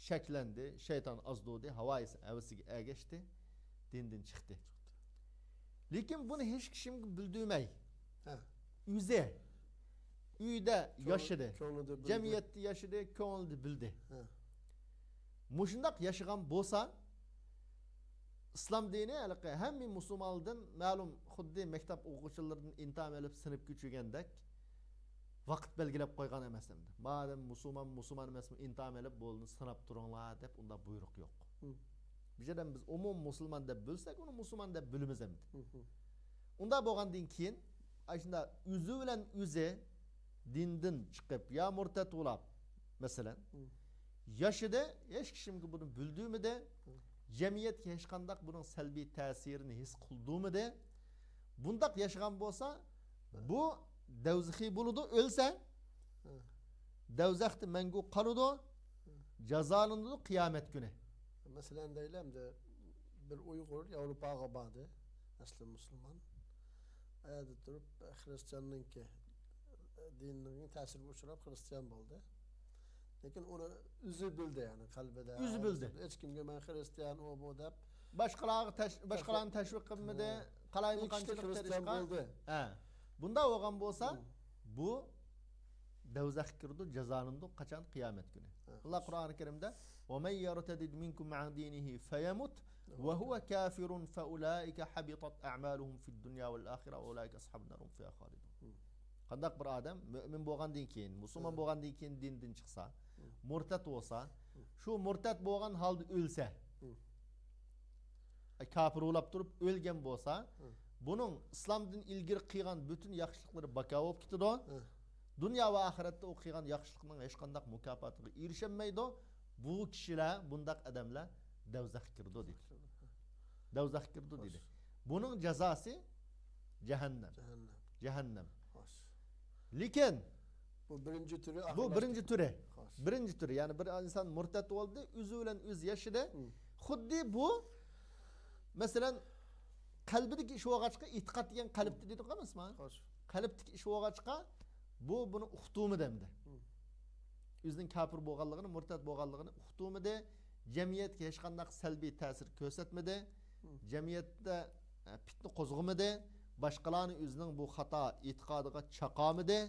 شەكلەندى، شەيتان ئازدۇردى، ھاۋايىسى ھەۋىسىگە ئەگەشتى، دىندىن چىقتى. لېكىن بۇنى ھېچ كىشىمگە بىلدۈرمەي، ئۆزى ئۆيدە ياشىدى، جەمئىيەتتە ياشىدى، كۆڭلىدە بىلدى. مۇشۇنداق ياشىغان بولسا، ئىسلام دىنى ھېلىقى ھەممە مۇسۇلمانلاردىن مەلۇم، خۇددى مەكتەپ ئوقۇغۇچىلىرىدىن ئىنتىھام ئېلىپ سىنىپقا چۈشكەندەك ۋاقىت بەلگىلەپ قويغان ئەمەس ئەمدى. مادەم مۇسۇلمان، مۇسۇلمان ئەمەسمۇ، ئىنتىھام ئېلىپ بولدى، سىناپ تۇرۇڭلار دەپ ئۇنداق بۇيرۇق يوق. بىر ئادەم بىز ئومۇم مۇسۇلمان دەپ بىلسەك، ئۇنى مۇسۇلمان دەپ بىلىمىز ئەمدى. ئۇنداق بولغاندىن كېيىن، ئاشۇنداق ئۆزى بىلەن ئۆزى دىندىن چىقىپ يا مۇرتەت بولاپ، مەسىلەن، ياشىدى، ھېچ كىشىمگە بۇنى بىلدۈرمىدى، جەمئىيەتكە ھېچقانداق بۇنىڭ سەلبىي تەسىرىنى ھېس قىلدۇرمىدى. بۇنداق ياشىغان بولسا، بۇ دەۋزىخىي بولىدۇ، ئۆلسە، دەۋزەختە مەڭگۈ قالىدۇ، جازالىنىدۇ قىيامەت كۈنى. مەسىلەن، دەيلى، ئەمدى بىر ئۇيغۇر ياۋروپاغا باردى، ئەسلى مۇسۇلمان. ئەيەردە تۇرۇپ خىرىستىياننىڭكى دىنىنىڭ تەسىرىگە ئۇچراپ خىرىستىيان بولدى. لېكىن ئۇنى ئۆزى بىلدى، يەنى قەلبىدە. ئۆزى بىلدى. ھېچ كىمگە «مەن خىرىستىيان، ئۇ، بۇ» دەپ باشقىلارغا تەش-، باشقىلارنى تەشۋىق قىلمىدى، قالايمىقانچىلىق تىرىشقان. بۇنداق بولغان بولسا، بۇ دەۋزەخكە كىرىدۇ، جازالىنىدۇ. قاچان؟ قىيامەت كۈنى. ئاللا قۇرئانى كەرىمدە، «ومن يرتد منكم عن دينه فيمت وهو كافر فأولئك حبطت أعمالهم في الدنيا والآخرة وأولئك أصحاب النار هم فيها خالدون.» قانداق بىر ئادەم مۆمىن بولغاندىن كېيىن، مۇسۇلمان بولغاندىن كېيىن دىندىن چىقسا، مۇرتەت بولسا، شۇ مۇرتەت بولغان ھالدا ئۆلسە، كاپىر بولاپ تۇرۇپ ئۆلگەن بولسا، بۇنىڭ ئىسلامدىن ئىلگىرى قىلغان پۈتۈن ياخشىلىقلىرى بىكار بولۇپ كېتىدۇ. دۇنيا ۋە ئاخىرەتتە ئۇ قىلغان ياخشىلىقنىڭ ھېچقانداق مۇكاپاتىغا ئېرىشەلمەيدۇ. بۇ كىشىلەر، بۇنداق ئادەملەر دەۋزەخكە كىرىدۇ دېدى. دەۋزەخكە كىرىدۇ دېدى. بۇنىڭ جازاسى جەھەننەم. جەھەننەم. جەھەننەم. لېكىن بۇ بىرىنچى تۈرى. بۇ بىرىنچى تۈرى. بىرىنچى تۈرى، يەنى بىر ئىنسان مۇرتەت بولدى، ئۆزى بىلەن ئۆزى ياشىدى. خۇددى بۇ، مەسىلەن، قەلبىدىكى ئىش بولغاچقا، ئېتىقاد دېگەن قەلبتە دېدۇق ئەمەسمۇ؟ قەلبتىكى ئىش بولغاچقا، بۇ بۇنى ئۇقتۇرمىدى ئەمدى. ئۆزىنىڭ كاپىر بولغانلىقىنى، مۇرتەت بولغانلىقىنى ئۇقتۇرمىدى. جەمئىيەتكە ھېچقانداق سەلبىي تەسىر كۆرسەتمىدى. جەمئىيەتتە، ئە، پىتنە قوزغىمىدى. باشقىلارنى ئۆزىنىڭ بۇ خاتا ئېتىقادىغا چاقامىدى.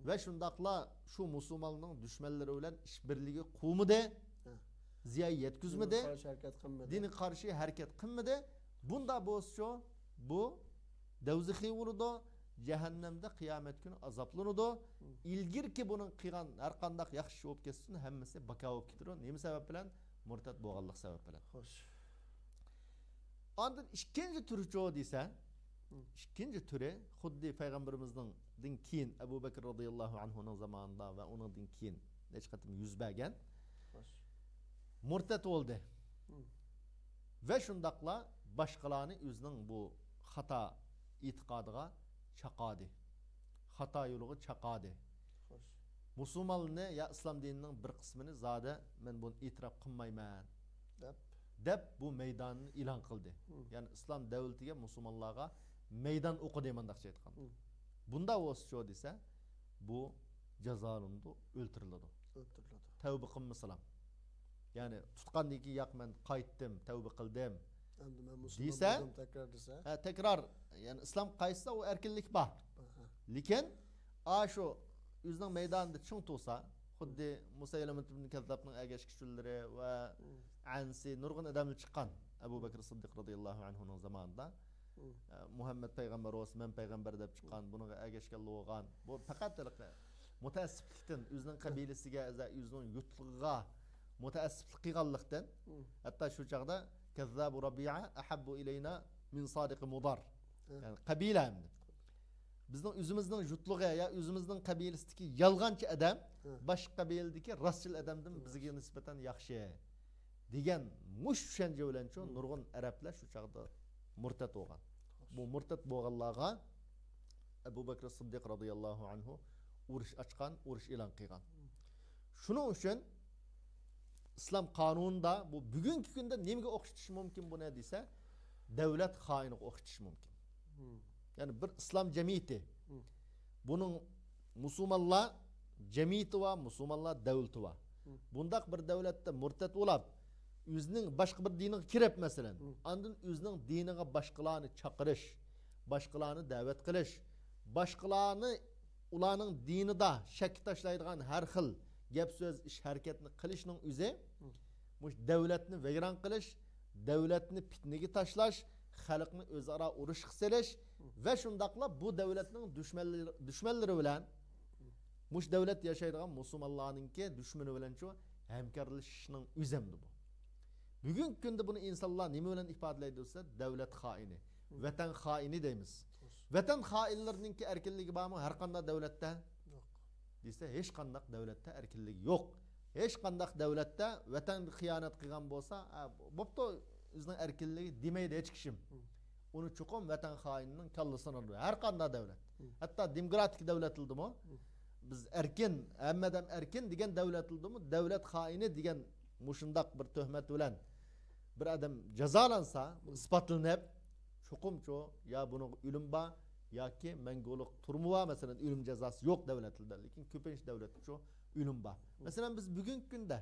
ۋە شۇنداقلا شۇ مۇسۇلماننىڭ دۈشمەنلىرى بىلەن ئىشبىرلىكى قىلمىدى. زىيان يەتكۈزمىدى. دىنغا قارشى ھەرىكەت قىلمىدى. دىنغا قارشى ھەرىكەت قىلمىدى. بۇنداق بولسىچۇ، بۇ دەۋزىخى بولىدۇ، جەھەننەمدە قىيامەت كۈنى ئازابلىنىدۇ. ئىلگىرىكى بۇنىڭ قىلغان ھەر قانداق ياخشى ئىش بولۇپ كەتسۇن، ھەممىسى بىكار بولۇپ كېتىدۇ. نېمە سەۋەب بىلەن؟ مۇرتەت بولغانلىق سەۋەب بىلەن. خوش. ئاندىن ئىككىنچى تۈرىچۇ دېسە، ئىككىنچى تۈرى خۇددى پەيغەمبىرىمىزنىڭدىن كېيىن ئەبۇ بەكرى رازىياللاھۇ ئەنھۇنىڭ زامانىدا ۋە ئۇنىڭدىن كېيىن نەچچە قېتىم يۈز بەرگەن، مۇرتەت بولدى. ۋە شۇنداقلا باشقىلارنى ئۆزىنىڭ بۇ خاتا ئېتىقادىغا چاقادى. خاتا يولىغا چاقادى. مۇسۇلمانلارنى يا ئىسلام دىنىنىڭ بىر قىسمىنى زادى مەن بۇنى ئېتىراپ قىلمايمەن دەپ. دەپ بۇ مەيداننى ئېلان قىلدى. يەنى ئىسلام دەۋلىتىگە، مۇسۇلمانلارغا مەيدان ئوقۇدى، مۇنداقچە ئېيتقاندا. بۇنداق بولسىچۇ دېسە، بۇ جازالىنىدۇ، ئۆلتۈرۈلىدۇ. ئۆلتۈرۈلىدۇ. تەۋبە قىلمىسىلا. يەنى تۇتقاندىن كېيىن، ياق، مەن قايتتىم، تەۋبە قىلدىم، ئەمدى مەن مۇسۇلمان دېسە، بولدۇم، تەكرار دېسە. ھە، تەكرار، يەنى ئىسلام قايتسا، ئۇ ئەركىنلىك بار. لېكىن ئاشۇ ئۆزىنىڭ مەيدانىدا چىڭ تۇرسا، خۇددى مۇسەيلىمەت ئىبن كەززابنىڭ ئەگەشكۈچىلىرى ۋە ئەنسى، نۇرغۇن ئادەملەر چىققان ئەبۇ بەكرى سىددىق رازىياللاھۇ ئەنھۇنىڭ زامانىدا، ئە، مۇھەممەد پەيغەمبەر بولسا، مەن پەيغەمبەر دەپ چىققان، بۇنىڭغا ئەگەشكەنلەر بولغان. بۇ پەقەت ھېلىقى مۇتەئەسسىپلىكتىن، ئۆزىنىڭ قەبىلىسىگە، ئۆزىنىڭ يۇرتلۇقىغا مۇتەئەسسىپلىك قىلغانلىقتىن، ھەتتا شۇ چاغدا كەززابۇ رەبىئە ئەھەببۇ ئىلەينا مىن سادىقى مۇدار. يەنى قەبىلە ئەمدى. بىزنىڭ ئۆزىمىزنىڭ يۇرتلۇقى يا ئۆزىمىزنىڭ قەبىلىسىدىكى يالغانچى ئادەم باشقا قەبىلىدىكى راستچىل ئادەمدىن بىزگە نىسبەتەن ياخشى دېگەن مۇشۇ چۈشەنچە بىلەنچۇ نۇرغۇن ئەرەبلەر شۇ چاغدا مۇرتەت بولغان. بۇ مۇرتەت بولغانلارغا ئەبۇ بەكرى سىددىق رازىياللاھۇ ئەنھۇ ئۇرۇش ئاچقان، ئۇرۇش ئېلان قىلغان. شۇنىڭ ئۈچۈن ئىسلام قانۇنىدا بۇ بۈگۈنكى كۈندە نېمىگە ئوخشىتىش مۇمكىن بۇنى دېسە، دەۋلەت خائىنىغا ئوخشىتىش مۇمكىن. يەنى بىر ئىسلام جەمئىيىتى، بۇنىڭ مۇسۇلمانلار جەمئىيىتى بار، مۇسۇلمانلار دەۋلىتى بار. بۇنداق بىر دەۋلەتتە مۇرتەت بولاپ، ئۆزىنىڭ باشقا بىر دىنىغا كىرىپ، مەسىلەن، ئاندىن ئۆزىنىڭ دىنىغا باشقىلارنى چاقىرىش، باشقىلارنى دەۋەت قىلىش، باشقىلارنى ئۇلارنىڭ دىنىدا شەككە تاشلايدىغان ھەر خىل گەپ سۆز، ئىش ھەرىكەتنى قىلىشنىڭ ئۆزى مۇشۇ دەۋلەتنى ۋەيران قىلىش، دەۋلەتنى پىتنىگە تاشلاش، خەلقنى ئۆزئارا ئۇرۇشقا سېلىش ۋە شۇنداقلا بۇ دەۋلەتنىڭ دۈشمەنلىرى، دۈشمەنلىرى بىلەن مۇشۇ دەۋلەت ياشايدىغان مۇسۇلمانلارنىڭكى دۈشمىنى بىلەنچۇ ھەمكارلىشىشنىڭ ئۆزەمدى بۇ. بۈگۈنكى كۈندە بۇنى ئىنسانلار نېمە بىلەن ئىپادىلەيدۇ دېسە، دەۋلەت خائىنى، ۋەتەن خائىنى دەيمىز. ۋەتەن خائىنلىرىنىڭكى ئەركىنلىكى بارمۇ ھەر قانداق دەۋلەتتە؟ يوق. دېسە، ھېچقانداق دەۋلەتتە ئەركىنلىك يوق. ھېچقانداق دەۋلەتتە ۋەتەنگە خىيانەت قىلغان بولسا، ئە، بوپتۇ، ئۆزىنىڭ ئەركىنلىكى دېمەيدۇ ھېچ كىشىم. ئۇنى چوقۇم ۋەتەن خائىنىنىڭ كاللىسىنى ئۇرىدۇ. ھەر قانداق دەۋلەت. ھەتتا دېموكراتىك دەۋلەتلىردىمۇ، بىز ئەركىن، ھەممە ئادەم ئەركىن دېگەن دەۋلەتلىردىمۇ، دەۋلەت خائىنى دېگەن مۇشۇنداق بىر تۆھمەت بىلەن بىر ئادەم جازالانسا، ئىسپاتلىنىپ، چوقۇمچۇ يا بۇنىڭغا ئۆلۈم بار، ياكى مەڭگۈلۈك تۈرمە بار. مەسىلەن، ئۆلۈم جازاسى يوق دەۋلەتلەردە، لېكىن كۆپىنچە دەۋلەتتىچۇ ئۆلۈم بار. مەسىلەن، بىز بۈگۈنكى كۈندە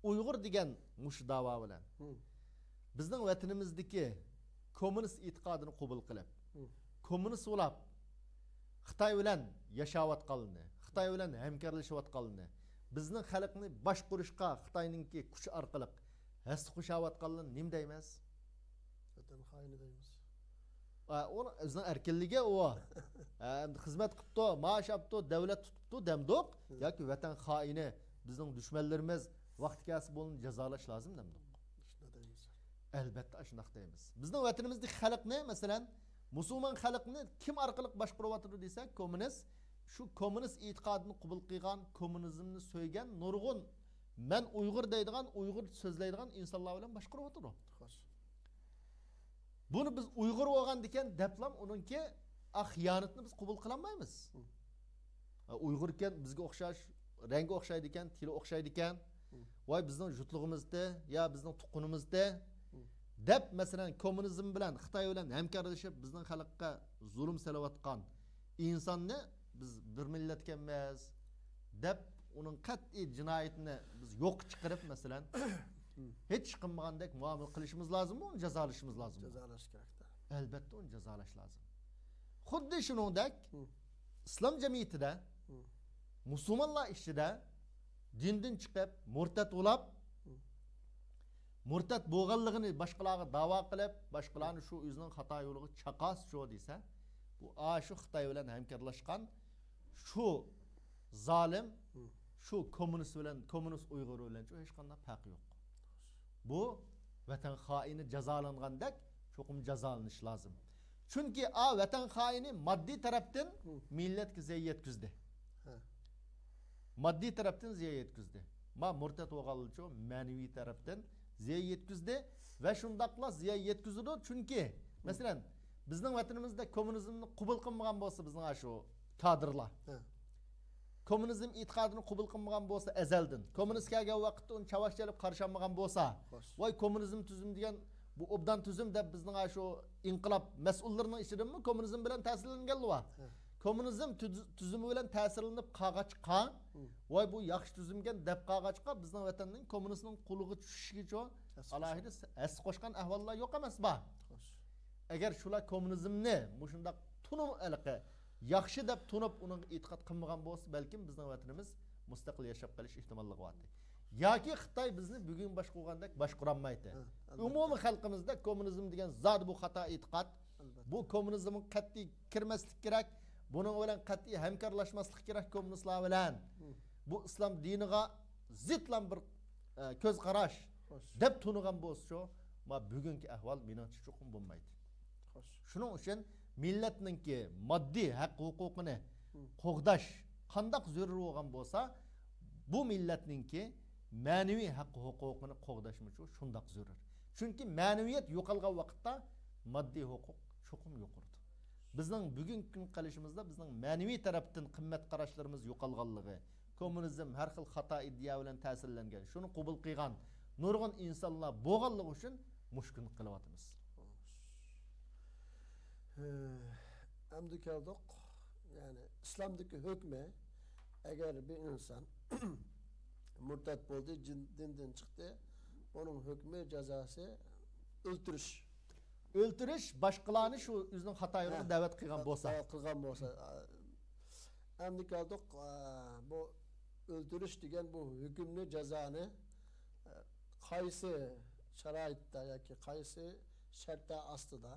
ئۇيغۇر دېگەن مۇشۇ داۋا بىلەن بىزنىڭ ۋەتىنىمىزدىكى كوممۇنىست ئېتىقادىنى قوبۇل قىلىپ، كوممۇنىست بولاپ، خىتاي بىلەن ياشاۋاتقانلىرىنى، خىتاي بىلەن ھەمكارلىشىۋاتقانلىرىنى، بىزنىڭ خەلقنى باشقۇرۇشقا خىتاينىڭكى كۈچى ئارقىلىق ھەسسە قوشاۋاتقانلىرىنى نېمە دەيمىز؟ ۋەتەن خائىنى دەيمىز. ئا، ئۇنىڭ ئۆزىنىڭ ئەركىنلىكى ئۇ. ئا، ئەمدى خىزمەت قىپتۇ، مائاش ئاپتۇ، دەۋلەت تۇتۇپتۇ دەمدۇق، ياكى ۋەتەن خائىنى، بىزنىڭ دۈشمەنلىرىمىز، ۋاقتى كەلسە بۇنى جازالاش لازىم دەمدۇق. شۇنداق دەيمىز. ئەلبەتتە ئاشۇنداق دەيمىز. بىزنىڭ ۋەتىنىمىزدىكى خەلقنى، مەسىلەن، مۇسۇلمان خەلقنى كىم ئارقىلىق باشقۇرۇۋاتىدۇ دېسەك، كوممۇنىست، شۇ كوممۇنىست ئېتىقادىنى قوبۇل قىلغان، كوممۇنىزمنى سۆيگەن نۇرغۇن مەن ئۇيغۇر دەيدىغان، ئۇيغۇر سۆزلەيدىغان ئىنسانلار بىلەن باشقۇرۇۋاتىدۇ. خوش. بۇنى بىز ئۇيغۇر بولغاندىكەن دەپلام ئۇنىڭكى ئا خىيانىتىنى بىز قوبۇل قىلالمايمىز. ھە، ئۇيغۇر ئىكەن، بىزگە ئوخشاش، رەڭگى ئوخشايدىكەن، تىلى ئوخشايدىكەن. ۋاي، بىزنىڭ جۇتلۇقىمىزدى، يا بىزنىڭ تۇغقىنىمىزدى دەپ، مەسىلەن، كوممۇنىزم بىلەن، خىتاي بىلەن ھەمكارلىشىپ، بىزنىڭ خەلققە زۇلۇم سېلىۋاتقان ئىنساننى بىز بىر مىللەت ئىكەنمىز دەپ، ئۇنىڭ قەتئىي جىنايىتىنى بىز يوققا چىقىرىپ، مەسىلەن، ھېچ ئىش قىلمىغاندەك مۇئامىلە قىلىشىمىز لازىممۇ، ئۇنى جازالىشىمىز لازىممۇ؟ جازالاش كېرەكتە. ئەلبەتتە، ئۇنى جازالاش لازىم. خۇددى شۇنىڭدەك، ئىسلام جەمئىيىتىدە، مۇسۇلمانلار ئىچىدە دىندىن چىقىپ، مۇرتەت بولاپ، مۇرتەت بولغانلىقىنى باشقىلارغا داۋا قىلىپ، باشقىلارنى شۇ ئۆزىنىڭ خاتا يولىغا چاقاسچۇ دېسە، بۇ ئاشۇ خىتاي بىلەن ھەمكارلاشقان شۇ زالىم، شۇ كوممۇنىست بىلەن، كوممۇنىست ئۇيغۇر بىلەنچۇ ھېچقانداق پەرقى يوق. بۇ ۋەتەن خائىنى جازالانغاندەك چوقۇم جازالىنىشى لازىم. چۈنكى ئا ۋەتەن خائىنى ماددىي تەرەپتىن مىللەتكە زىيان يەتكۈزدى. ماددىي تەرەپتىن زىيان يەتكۈزدى. ما مۇرتەت بولغانلىچۇ مەنىۋى تەرەپتىن زىيان يەتكۈزدى ۋە شۇنداقلا زىيان يەتكۈزىدۇ. چۈنكى، مەسىلەن، بىزنىڭ ۋەتىنىمىزدە كوممۇنىزمنى قوبۇل قىلمىغان بولسا بىزنىڭ شۇ كادىرلار، كوممۇنىزم ئېتىقادىنى قوبۇل قىلمىغان بولسا ئەزەلدىن، كوممۇنىست كەلگەن ۋاقىتتا ئۇنى چاۋاك چېلىپ قارشى ئالمىغان بولسا، ۋاي كوممۇنىزم تۈزۈم دېگەن بۇ ئوبدان تۈزۈم دەپ بىزنىڭ شۇ ئىنقىلاب مەسئۇللىرىنىڭ ئىچىدىنمۇ كوممۇنىزم بىلەن تەسىرلەنگەنلەر بار. كوممۇنىزم تۈز-، تۈزۈمى بىلەن تەسىرلىنىپ قالغاچقا، ۋاي بۇ ياخشى تۈزۈمكەن دەپ قالغاچقا، بىزنىڭ ۋەتەننىڭ كوممۇنىستنىڭ قولىغا چۈشۈشىگىچۇ ئالاھىدە ھەسسە قوشقان ئەھۋاللار يوق ئەمەسما؟ ئەگەر شۇلار كوممۇنىزمنى مۇشۇنداق تونۇپ، ھېلىقى ياخشى دەپ تونۇپ، ئۇنىڭغا ئېتىقاد قىلمىغان بولسا، بەلكىم بىزنىڭ ۋەتىنىمىز مۇستەقىل ياشاپ قېلىش ئېھتىماللىقى بارتى. ياكى خىتاي بىزنى بۈگۈن باشقۇرغاندەك باشقۇرالمايتتى. ئۇمۇمىي خەلقىمىزدە كوممۇنىزم دېگەن زادى بۇ خاتا ئېتىقاد. بۇ كوممۇنىزمغا قەتئىي كىرمەسلىك كېرەك. بۇنىڭ بىلەن قەتئىي ھەمكارلاشماسلىق كېرەك كوممۇنىستلار بىلەن. بۇ ئىسلام دىنىغا زىتلام بىر، ئە، كۆز قاراش دەپ تونۇغان بولسىچۇ، ما بۈگۈنكى ئەھۋال مېنىڭچە چوقۇم بولمايتتى. شۇنىڭ ئۈچۈن مىللەتنىڭكى ماددىي ھەق ھوقۇقىنى قوغداش قانداق زۆرۈر بولغان بولسا، بۇ مىللەتنىڭكى مەنىۋى ھەق ھوقۇقىنى قوغداشمۇچۇ شۇنداق زۆرۈر. چۈنكى مەنىۋىيەت يوقالغان ۋاقىتتا ماددىي ھوقۇق چوقۇم يوقىلىدۇ. بىزنىڭ بۈگۈنكى كۈن قېلىشىمىزدا بىزنىڭ مەنىۋى تەرەپتىن قىممەت قاراشلىرىمىز يوقالغانلىقى، كوممۇنىزم ھەر خىل خاتا ئىدىيە بىلەن تەسىرلەنگەن، شۇنى قوبۇل قىلغان نۇرغۇن ئىنسانلار بولغانلىقى ئۈچۈن مۇشۇ كۈنگە قېلىۋاتىمىز. ئەمدى كەلدۇق، يەنى ئىسلامدىكى ھۆكمى، ئەگەر بىر ئىنسان مۇرتەت بولدى، جىن-، دىندىن چىقتى، ئۇنىڭ ھۆكمى، جازاسى ئۆلتۈرۈش. ئۆلتۈرۈش، باشقىلارنى شۇ ئۆزىنىڭ خاتا يولىغا دەۋەت قىلغان بولسا. دەۋەت قىلغان بولسا. ئەمدى كەلدۇق، ئە، بۇ ئۆلتۈرۈش دېگەن بۇ ھۆكۈمنى، جازانى، ئە، قايسى شارائىتتا ياكى قايسى شەرتلەر ئاستىدا،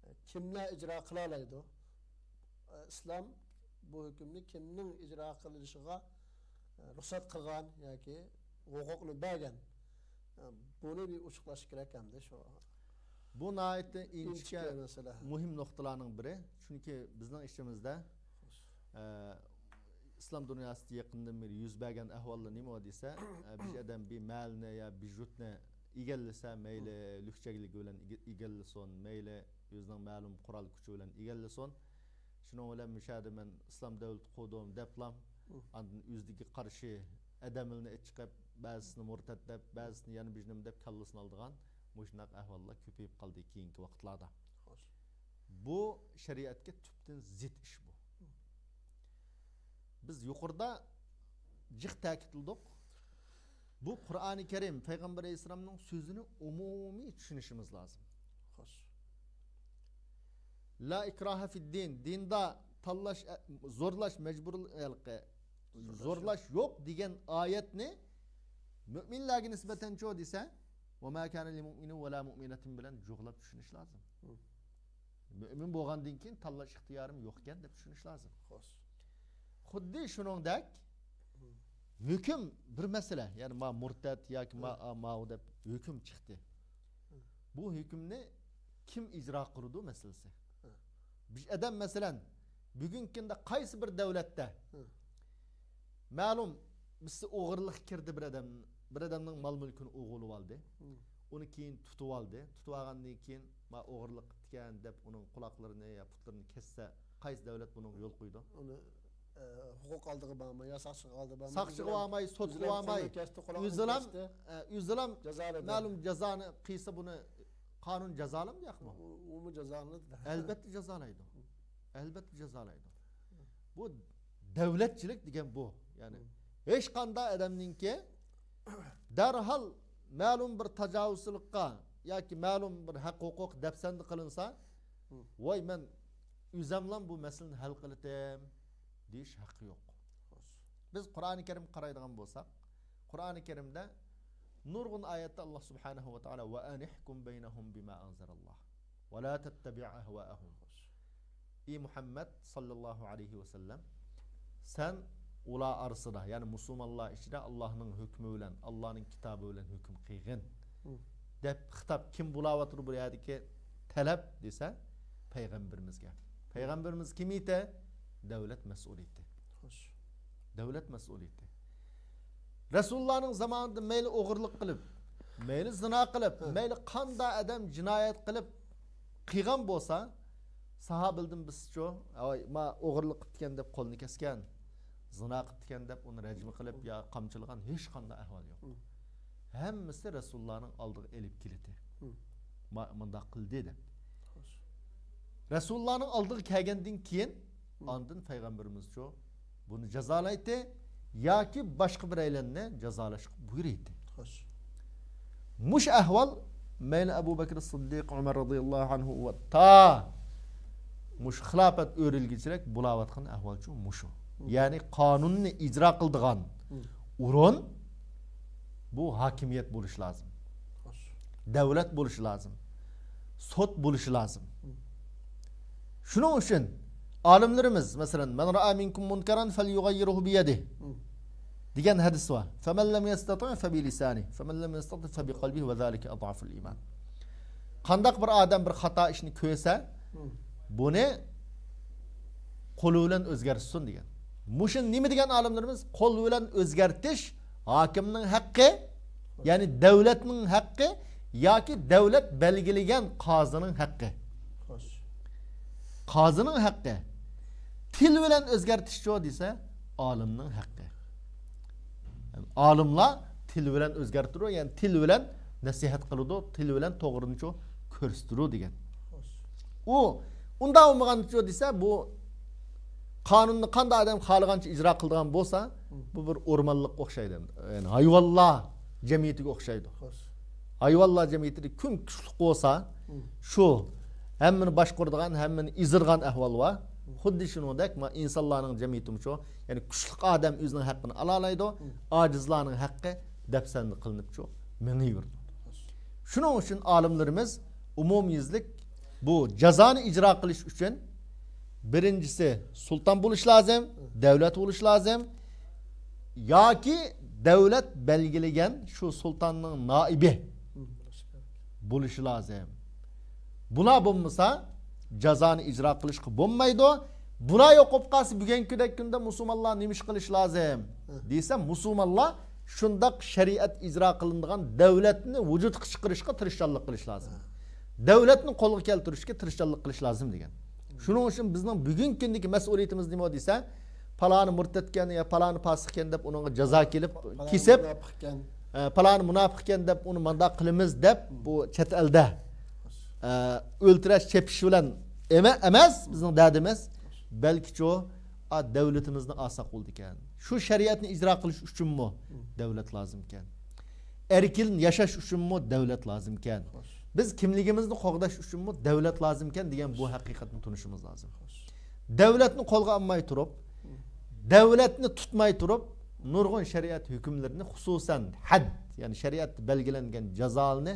ئە، كىملەر ئىجرا قىلالايدۇ؟ ئە، ئىسلام بۇ ھۆكۈمنى كىمنىڭ ئىجرا قىلىنىشىغا، ئە، رۇخسەت قىلغان ياكى ھوقۇقنى بەرگەن؟ ئە، بۇنى بىر ئوچۇقلاش كېرەك ئەمدى شۇ. بۇ ناھايىتى ئىنچىكە، ئىنچىكە مەسىلە، مۇھىم نۇقتىلارنىڭ بىرى. چۈنكى بىزنىڭ ئىچىمىزدە، ئە، ئىسلام دۇنياسىدا يېقىندىن بېرى يۈز بەرگەن ئەھۋاللار نېمە دېسە، ئە، بىر ئادەم بىر مەھەللىنى يا بىر يۇرتنى ئىگىلىسە، مەيلى لۈكچەكلىكى بىلەن ئىگە-، ئىگىلىسۇن، مەيلى ئۆزىنىڭ مەلۇم قورال كۈچى بىلەن ئىگىلىسۇن. شۇنىڭ بىلەن مۇشۇ يەردە مەن ئىسلام دۆلىتى قۇردۇم دەپلا، ئاندىن ئۆزىگە قارشى ئادەملەرنى چىقىپ، بەزىسىنى مۇرتەت دەپ، بەزىسىنى يەنە بىر نېمە دەپ كاللىسىنى ئالىدىغان مۇشۇنداق ئەھۋاللار كۆپىيىپ قالدى كېيىنكى ۋاقىتلاردا. بۇ شەرىئەتكە تۈپتىن زىت ئىش بۇ. بىز يۇقىرىدا جىق تەكىتلىدۇق. بۇ قۇرئانى كەرىم، پەيغەمبەر ئەلەيھىسسالامنىڭ سۆزىنى ئومۇمىي چۈشىنىشىمىز لازىم. خوش. لا ئىكراھە فىددىن، دىندا تاللاش، زورلاش، مەجبۇر، ھېلىقى، زورلاش يوق دېگەن ئايەتنى مۆمىنلەرگە نىسبەتەنچۇ دېسە، ۋە ما كانە لىل مۇئمىنىن ۋە لا مۇئمىنەتىن بىلەن جۇغلاپ چۈشىنىش لازىم. مۆمىن بولغاندىن كېيىن تاللاش ئىختىيارىم يوق ئىكەن دەپ چۈشىنىش لازىم. خوش. خۇددى شۇنىڭدەك ھۆكۈم بىر مەسىلە، يەنى ما مۇرتەت ياكى ما، ماۋۇ دەپ ھۆكۈم چىقتى. بۇ ھۆكۈمنى كىم ئىجرا قىلىدۇ مەسىلىسى. بىر ئادەم مەسىلەن، بۈگۈنكى كۈندە قايسى بىر دۆلەتتە مەلۇم بىرسى ئوغرىلىققا كىردى، بىر ئادەم، بىر ئادەمنىڭ مال مۈلكىنى ئوغرىلىۋالدى. ئۇنى كېيىن تۇتۇۋالدى. تۇتۇۋالغاندىن كېيىن، ما ئوغرىلىق قىپتىكەن دەپ ئۇنىڭ قۇلاقلىرىنى يا پۇتلىرىنى كەسسە، قايسى دۆلەت بۇنىڭغا يول قويىدۇ؟ ئۇنى، ئە، ھوقۇق ئالدىغا بارماي يا ساقچىغا ئالدى بارماي، ساقچىغا بارماي، سوتقا بارماي، ئۆزىلا، ئە، ئۆزىلا مەلۇم جازانى قىلسا بۇنى قانۇن جازالامدۇ ياقمۇ؟ ئۇمۇ جازالىنىدۇ. ئەلبەتتە جازالايدۇ. ئەلبەتتە جازالايدۇ. بۇ دۆلەتچىلىك دېگەن بۇ. يەنى ھېچقانداق ئادەمنىڭكى دەرھال مەلۇم بىر تاجاۋۇزچىلىققا ياكى مەلۇم بىر ھەق ھوقۇق دەپسەندە قىلىنسا، ۋاي مەن ئۆزەملا بۇ مەسىلىنى ھەل قىلىتتىم دېيىش ھەققى يوق. بىز قۇرئانى كەرىمگە قارايدىغان بولساق، قۇرئانى كەرىمدە نۇرغۇن ئايەتتە ئاللا سۇبھانەھۇ ۋە تائالا، ۋە ئەنىھكۇم بەينەھۇم بىما ئەنزەلاللا ۋە لا تەتتەبىئ ئەھۋائەھۇم. ئى مۇھەممەد ساللاللاھۇ ئەلەيھى ۋەسەللەم، سەن ئۇلار ئارىسىدا، يەنى مۇسۇلمانلار ئىچىدە ئاللانىڭ ھۆكمى بىلەن، ئاللانىڭ كىتابى بىلەن ھۆكۈم قىلغىن. دەپ خىتاب كىم بولاۋاتىدۇ بۇ يەردىكى تەلەپ دېسە، پەيغەمبىرىمىزگە. پەيغەمبىرىمىز كىم ئىدى؟ دۆلەت مەسئۇلى ئىدى. خوش. دۆلەت مەسئۇلى ئىدى. رەسۇلۇللانىڭ زامانىدا مەيلى ئوغرىلىق قىلىپ، مەيلى زىنا قىلىپ، ھە. مەيلى قاندا ئادەم جىنايەت قىلىپ قىلغان بولسا، ساھابىلدىن بىزچۇ، ۋاي، ما ئوغرىلىق قىپتىكەن دەپ قولىنى كەسكەن، زىنا قىپتىكەن دەپ ئۇنى رەجمە قىلىپ يا قامچىلىغان ھېچقانداق ئەھۋال يوق. ھە. ھەممىسى رەسۇلۇللانىڭ ئالدىغا ئېلىپ كېلىدى. ھە. ما-، مۇنداق قىلدى دەپ. خوش. رەسۇلۇللانىڭ ئالدىغا كەلگەندىن كېيىن، ھە. ئاندىن پەيغەمبىرىمىزچۇ بۇنى جازالايتتى ياكى باشقا بىرەيلەننى جازالاشقا بۇيرۇيتتى. خوش. مۇشۇ ئەھۋال مەيلى ئەبۇ بەكرى سىددىق، ئۆمەر رازىياللاھۇ ئەنھۇ ۋە تا مۇشۇ خىلاپەت ئۆرۈلگۈچىلىك بولاۋاتقان ئەھۋالچۇ مۇشۇ. ھە. يەنى قانۇننى ئىجرا قىلىدىغان ھە. ئورۇن بۇ ھاكىمىيەت بولۇشى لازىم. خوش. دۆلەت بولۇشى لازىم. سوت بولۇشى لازىم. ھە. شۇنىڭ ئۈچۈن ئالىملىرىمىز، مەسىلەن، «مەن رائا مىنكۇم مۇنكەرەن فەليۇغەييىرھۇ بىيەدىھ» ھە. دېگەن ھەدىس بار. «فەمەن لەم يەستەتىئ فەبىلىسانىھ، فەمەن لەم يەستەتىئ فەبىقەلبىھ ۋە زالىكە ئەزئەفۇل ئىمان.» قانداق بىر ئادەم بىر خاتا ئىشنى كۆرسە، ھە. بۇنى قولى بىلەن ئۆزگەرتسۇن دېگەن. مۇشۇ نېمە دېگەن ئالىملىرىمىز؟ قول بىلەن ئۆزگەرتىش ھاكىمنىڭ ھەققى، يەنى دۆلەتنىڭ ھەققى ياكى دۆلەت بەلگىلىگەن قازىنىڭ ھەققى. خوش. قازىنىڭ ھەققى. تىل بىلەن ئۆزگەرتىشچۇ دېسە، ئالىمنىڭ ھەققى. يەنى ئالىملار تىل بىلەن ئۆزگەرتىدۇ، يەنى تىل بىلەن نەسىھەت قىلىدۇ، تىل بىلەن توغرىنىچۇ كۆرسىتىدۇ دېگەن. خوش. ئۇ ئۇنداق بولمىغانچۇ دېسە، بۇ قانۇننى قانداق ئادەم خالىغانچە ئىجرا قىلىدىغان بولسا، ھە. بۇ بىر ئورمانلىققا ئوخشايدۇ. يەنى ھايۋانلار جەمئىيىتىگە ئوخشايدۇ. خوش. ھايۋانلار جەمئىيىتىدە كىم كۈچلۈك بولسا، ھە. شۇ ھەممىنى باشقۇرىدىغان، ھەممىنى ئېزىدىغان ئەھۋال بار. ھە. خۇددى شۇنىڭدەك ما ئىنسانلارنىڭ جەمئىيىتىمۇ شۇ. يەنى كۈچلۈك ئادەم ئۆزىنىڭ ھەققىنى ئالالايدۇ، ھە. ئاجىزلارنىڭ ھەققى دەپسەندە قىلىنىپچۇ مېڭىۋېرىدۇ. شۇنىڭ ئۈچۈن ئالىملىرىمىز ئومۇميۈزلۈك بۇ جازانى ئىجرا قىلىش ئۈچۈن بىرىنچىسى سۇلتان بولۇش لازىم، دۆلەت بولۇش لازىم ياكى دۆلەت بەلگىلىگەن شۇ سۇلتاننىڭ نائىبى بولۇشى لازىم. بۇلار بولمىسا جازانى ئىجرا قىلىشقا بولمايدۇ. بۇلار يوق بولۇپ قالسا بۈگۈنكىدەك كۈندە مۇسۇلمانلار نېمە ئىش قىلىشى لازىم دېسە، مۇسۇلمانلار شۇنداق شەرىئەت ئىجرا قىلىنىدىغان دۆلەتنى ۋۇجۇدقا چىقىرىشقا تىرىشچانلىق قىلىش لازىم. دۆلەتنى قولغا كەلتۈرۈشكە تىرىشچانلىق قىلىش لازىم دېگەن. شۇنىڭ ئۈچۈن بىزنىڭ بۈگۈنكى كۈندىكى مەسئۇلىيىتىمىز نېمە دېسە، پالانى مۇرتەتكەن يا پالانى پاسىقكەن دەپ ئۇنىڭغا جازا كېلىپ، پالانى كېسىپ، مۇناپىقكەن. ئە، پالانى مۇناپىقكەن دەپ ئۇنى مانداق قىلىمىز دەپ بۇ چەت ئەلدە، ئە، ئۆلتۈرۈش، چېپىش بىلەن ئەمە-، ئەمەس بىزنىڭ دەردىمىز. بەلكىچۇ، ئا، دۆلىتىمىزنى ئالساق بولىدىكەن. شۇ شەرىئەتنى ئىجرا قىلىش ئۈچۈنمۇ دۆلەت لازىمكەن. ئەركىن ياشاش ئۈچۈنمۇ دۆلەت لازىمكەن. خوش. بىز كىملىكىمىزنى قوغداش ئۈچۈنمۇ دۆلەت لازىمكەن دېگەن بۇ ھەقىقەتنى تونۇشىمىز لازىم. خوش. دۆلەتنى قولغا ئالماي تۇرۇپ، دۆلەتنى تۇتماي تۇرۇپ، نۇرغۇن شەرىئەت ھۆكۈملىرىنى، خۇسۇسەن ھەد، يەنى شەرىئەتتە بەلگىلەنگەن جازالارنى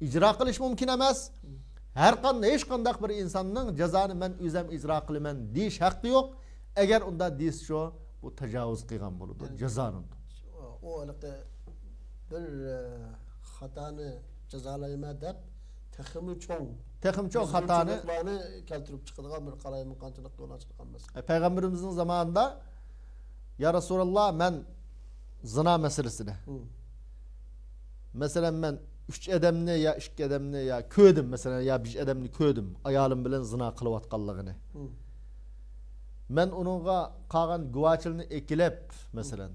ئىجرا قىلىش مۇمكىن ئەمەس. ھەر قانداق، ھېچقانداق بىر ئىنساننىڭ جازانى مەن ئۆزۈم ئىجرا قىلىمەن دېيىش ھەققى يوق. ئەگەر ئۇنداق دېسىچۇ، بۇ تاجاۋۇز قىلغان بولىدۇ، يەنى جازانى. ئۇ ھېلىقى بىر، ئە، خاتانى جازالايمەن دەپ تېخىمۇ چوڭ، تېخىمۇ چوڭ خاتانى، بۇزغۇنچىلىقلارنى كەلتۈرۈپ چىقىدىغان بىر قالايمىقانچىلىققا يول ئاچىدىغان مەسىلە. ئە، پەيغەمبىرىمىزنىڭ زامانىدا، يا رەسۇلاللا، مەن زىنا مەسىلىسىدە، ھە. مەسىلەن، مەن ئۈچ ئادەمنى يا ئىككى ئادەمنى يا كۆردۈم، مەسىلەن، يا بىر ئادەمنى كۆردۈم، ئايالىم بىلەن زىنا قىلىۋاتقانلىقىنى. ھە. مەن ئۇنىڭغا قالغان گۇۋاچىلىنى ئەكېلىپ، مەسىلەن،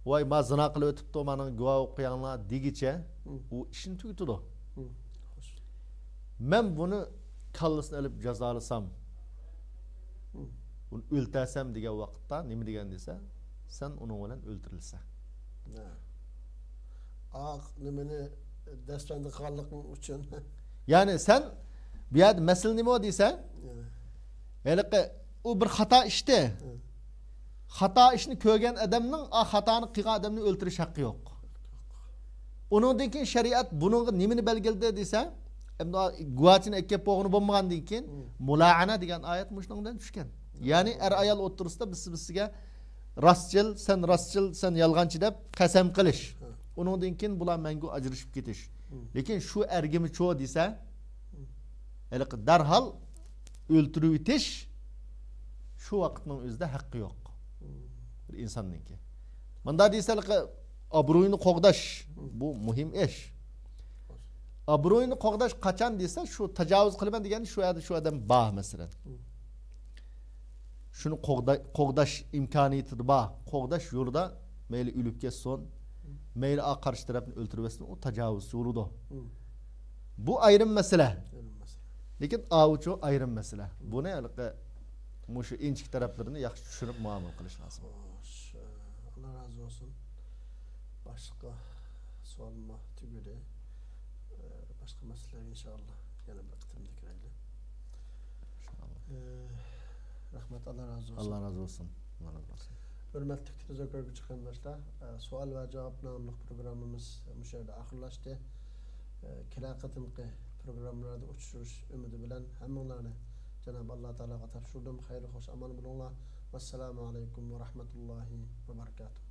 ۋاي، ما زىنا قىلىۋېتىپتۇ، مانا گۇۋا بولۇپ قويۇڭلار دېگىچە، ھە. ئۇ ئىشىنى تۈگىتىدۇ. ھە. خوش. مەن بۇنى كاللىسىنى ئېلىپ جازالىسام، ھە. ئۇنى ئۆلتۈرسەم دېگەن ۋاقىتتا نېمە دېگەن دېسە، سەن ئۇنىڭ بىلەن ئۆلتۈرۈلىسەن. ھە. ئاق نېمىنى دەسپەندە قىلغانلىقىڭ ئۈچۈن. يەنى سەن بۇ يەردە مەسىلە نېمە دېسە، ھە. ھېلىقى ئۇ بىر خاتا ئىشتى. ھە. خاتا ئىشنى كۆرگەن ئادەمنىڭ، ئا، خاتانى قىلغان ئادەمنى ئۆلتۈرۈش ھەققى يوق. ئۇنىڭدىن كېيىن شەرىئەت بۇنىڭغا نېمىنى بەلگىلىدى دېسە، ئەمدى گۇۋاچىنى ئەكەپ بولغىنى بولمىغاندىن كېيىن، مم. مۇلائەنە دېگەن ئايەت مۇشۇنىڭ بىلەن چۈشكەن. مم. يەنى ئەر-ئايال ئوتتۇرىسىدا بىرسى-بىرسىگە راستچىل، سەن راستچىل، سەن يالغانچى دەپ قەسەم قىلىش. ھە. ئۇنىڭدىن كېيىن بۇلار مەڭگۈ ئاجرىشىپ كېتىش. لېكىن شۇ ئەرگىمۇچۇ دېسە، ھېلىقى دەرھال ئۆلتۈرۈۋېتىش شۇ ۋاقىتنىڭ ئۆزىدە ھەققى يوق بىر ئىنساننىڭكى. مۇنداق دېسە، ھېلىقى ئابرۇينى قوغداش، بۇ مۇھىم ئىش. ئابرۇينى قوغداش قاچان دېسە، شۇ تاجاۋۇز قىلىمەن دېگەندە شۇ يەردە شۇ ئادەم بار، مەسىلەن. شۇنى قوغدا-، قوغداش ئىمكانىيىتى بار، قوغداش يولىدا مەيلى ئۆلۈپ كەتسۇن، مەيلى ئا قارشى تەرەپنى ئۆلتۈرۈۋەتسۇن، ئۇ تاجاۋۇزچى بولىدۇ. بۇ ئايرىم مەسىلە. ئايرىم مەسىلە. لېكىن ئاۋۇچۇ ئايرىم مەسىلە. بۇنى ھېلىقى مۇشۇ ئىنچىكە تەرەپلىرىنى ياخشى چۈشىنىپ مۇئامىلە قىلىش لازىم. خوش، ئاللا رازى بولسۇن. باشقا سوئالمۇ تۈگىدى. باشقا مەسىلىلەرگە ئىنشائاللا يەنە بىر قېتىمدا كىرەيلى. ئىنشائاللا. رەھمەت، ئاللا رازى بولسۇن. ئاللا رازى بولسۇن. ئاللا رازى بولسۇن. ھۆرمەتلىك تېلېۋىزور كۆرگۈچى قېرىنداشلار، سوئال ۋە جاۋاب ناملىق پروگراممىمىز مۇشۇ يەردە ئاخىرلاشتى. كېلەر قېتىمقى پروگراممىلاردا ئۇچرىشىش ئۈمىدى بىلەن ھەممىڭلارنى جانابى ئاللا تائالاغا تاپشۇردۇم. خەير خوش ئامان بولۇڭلار. ۋەسسالامۇ ئەلەيكۇم ۋە رەھمەتۇللاھى ۋە بەرىكاتۇھ.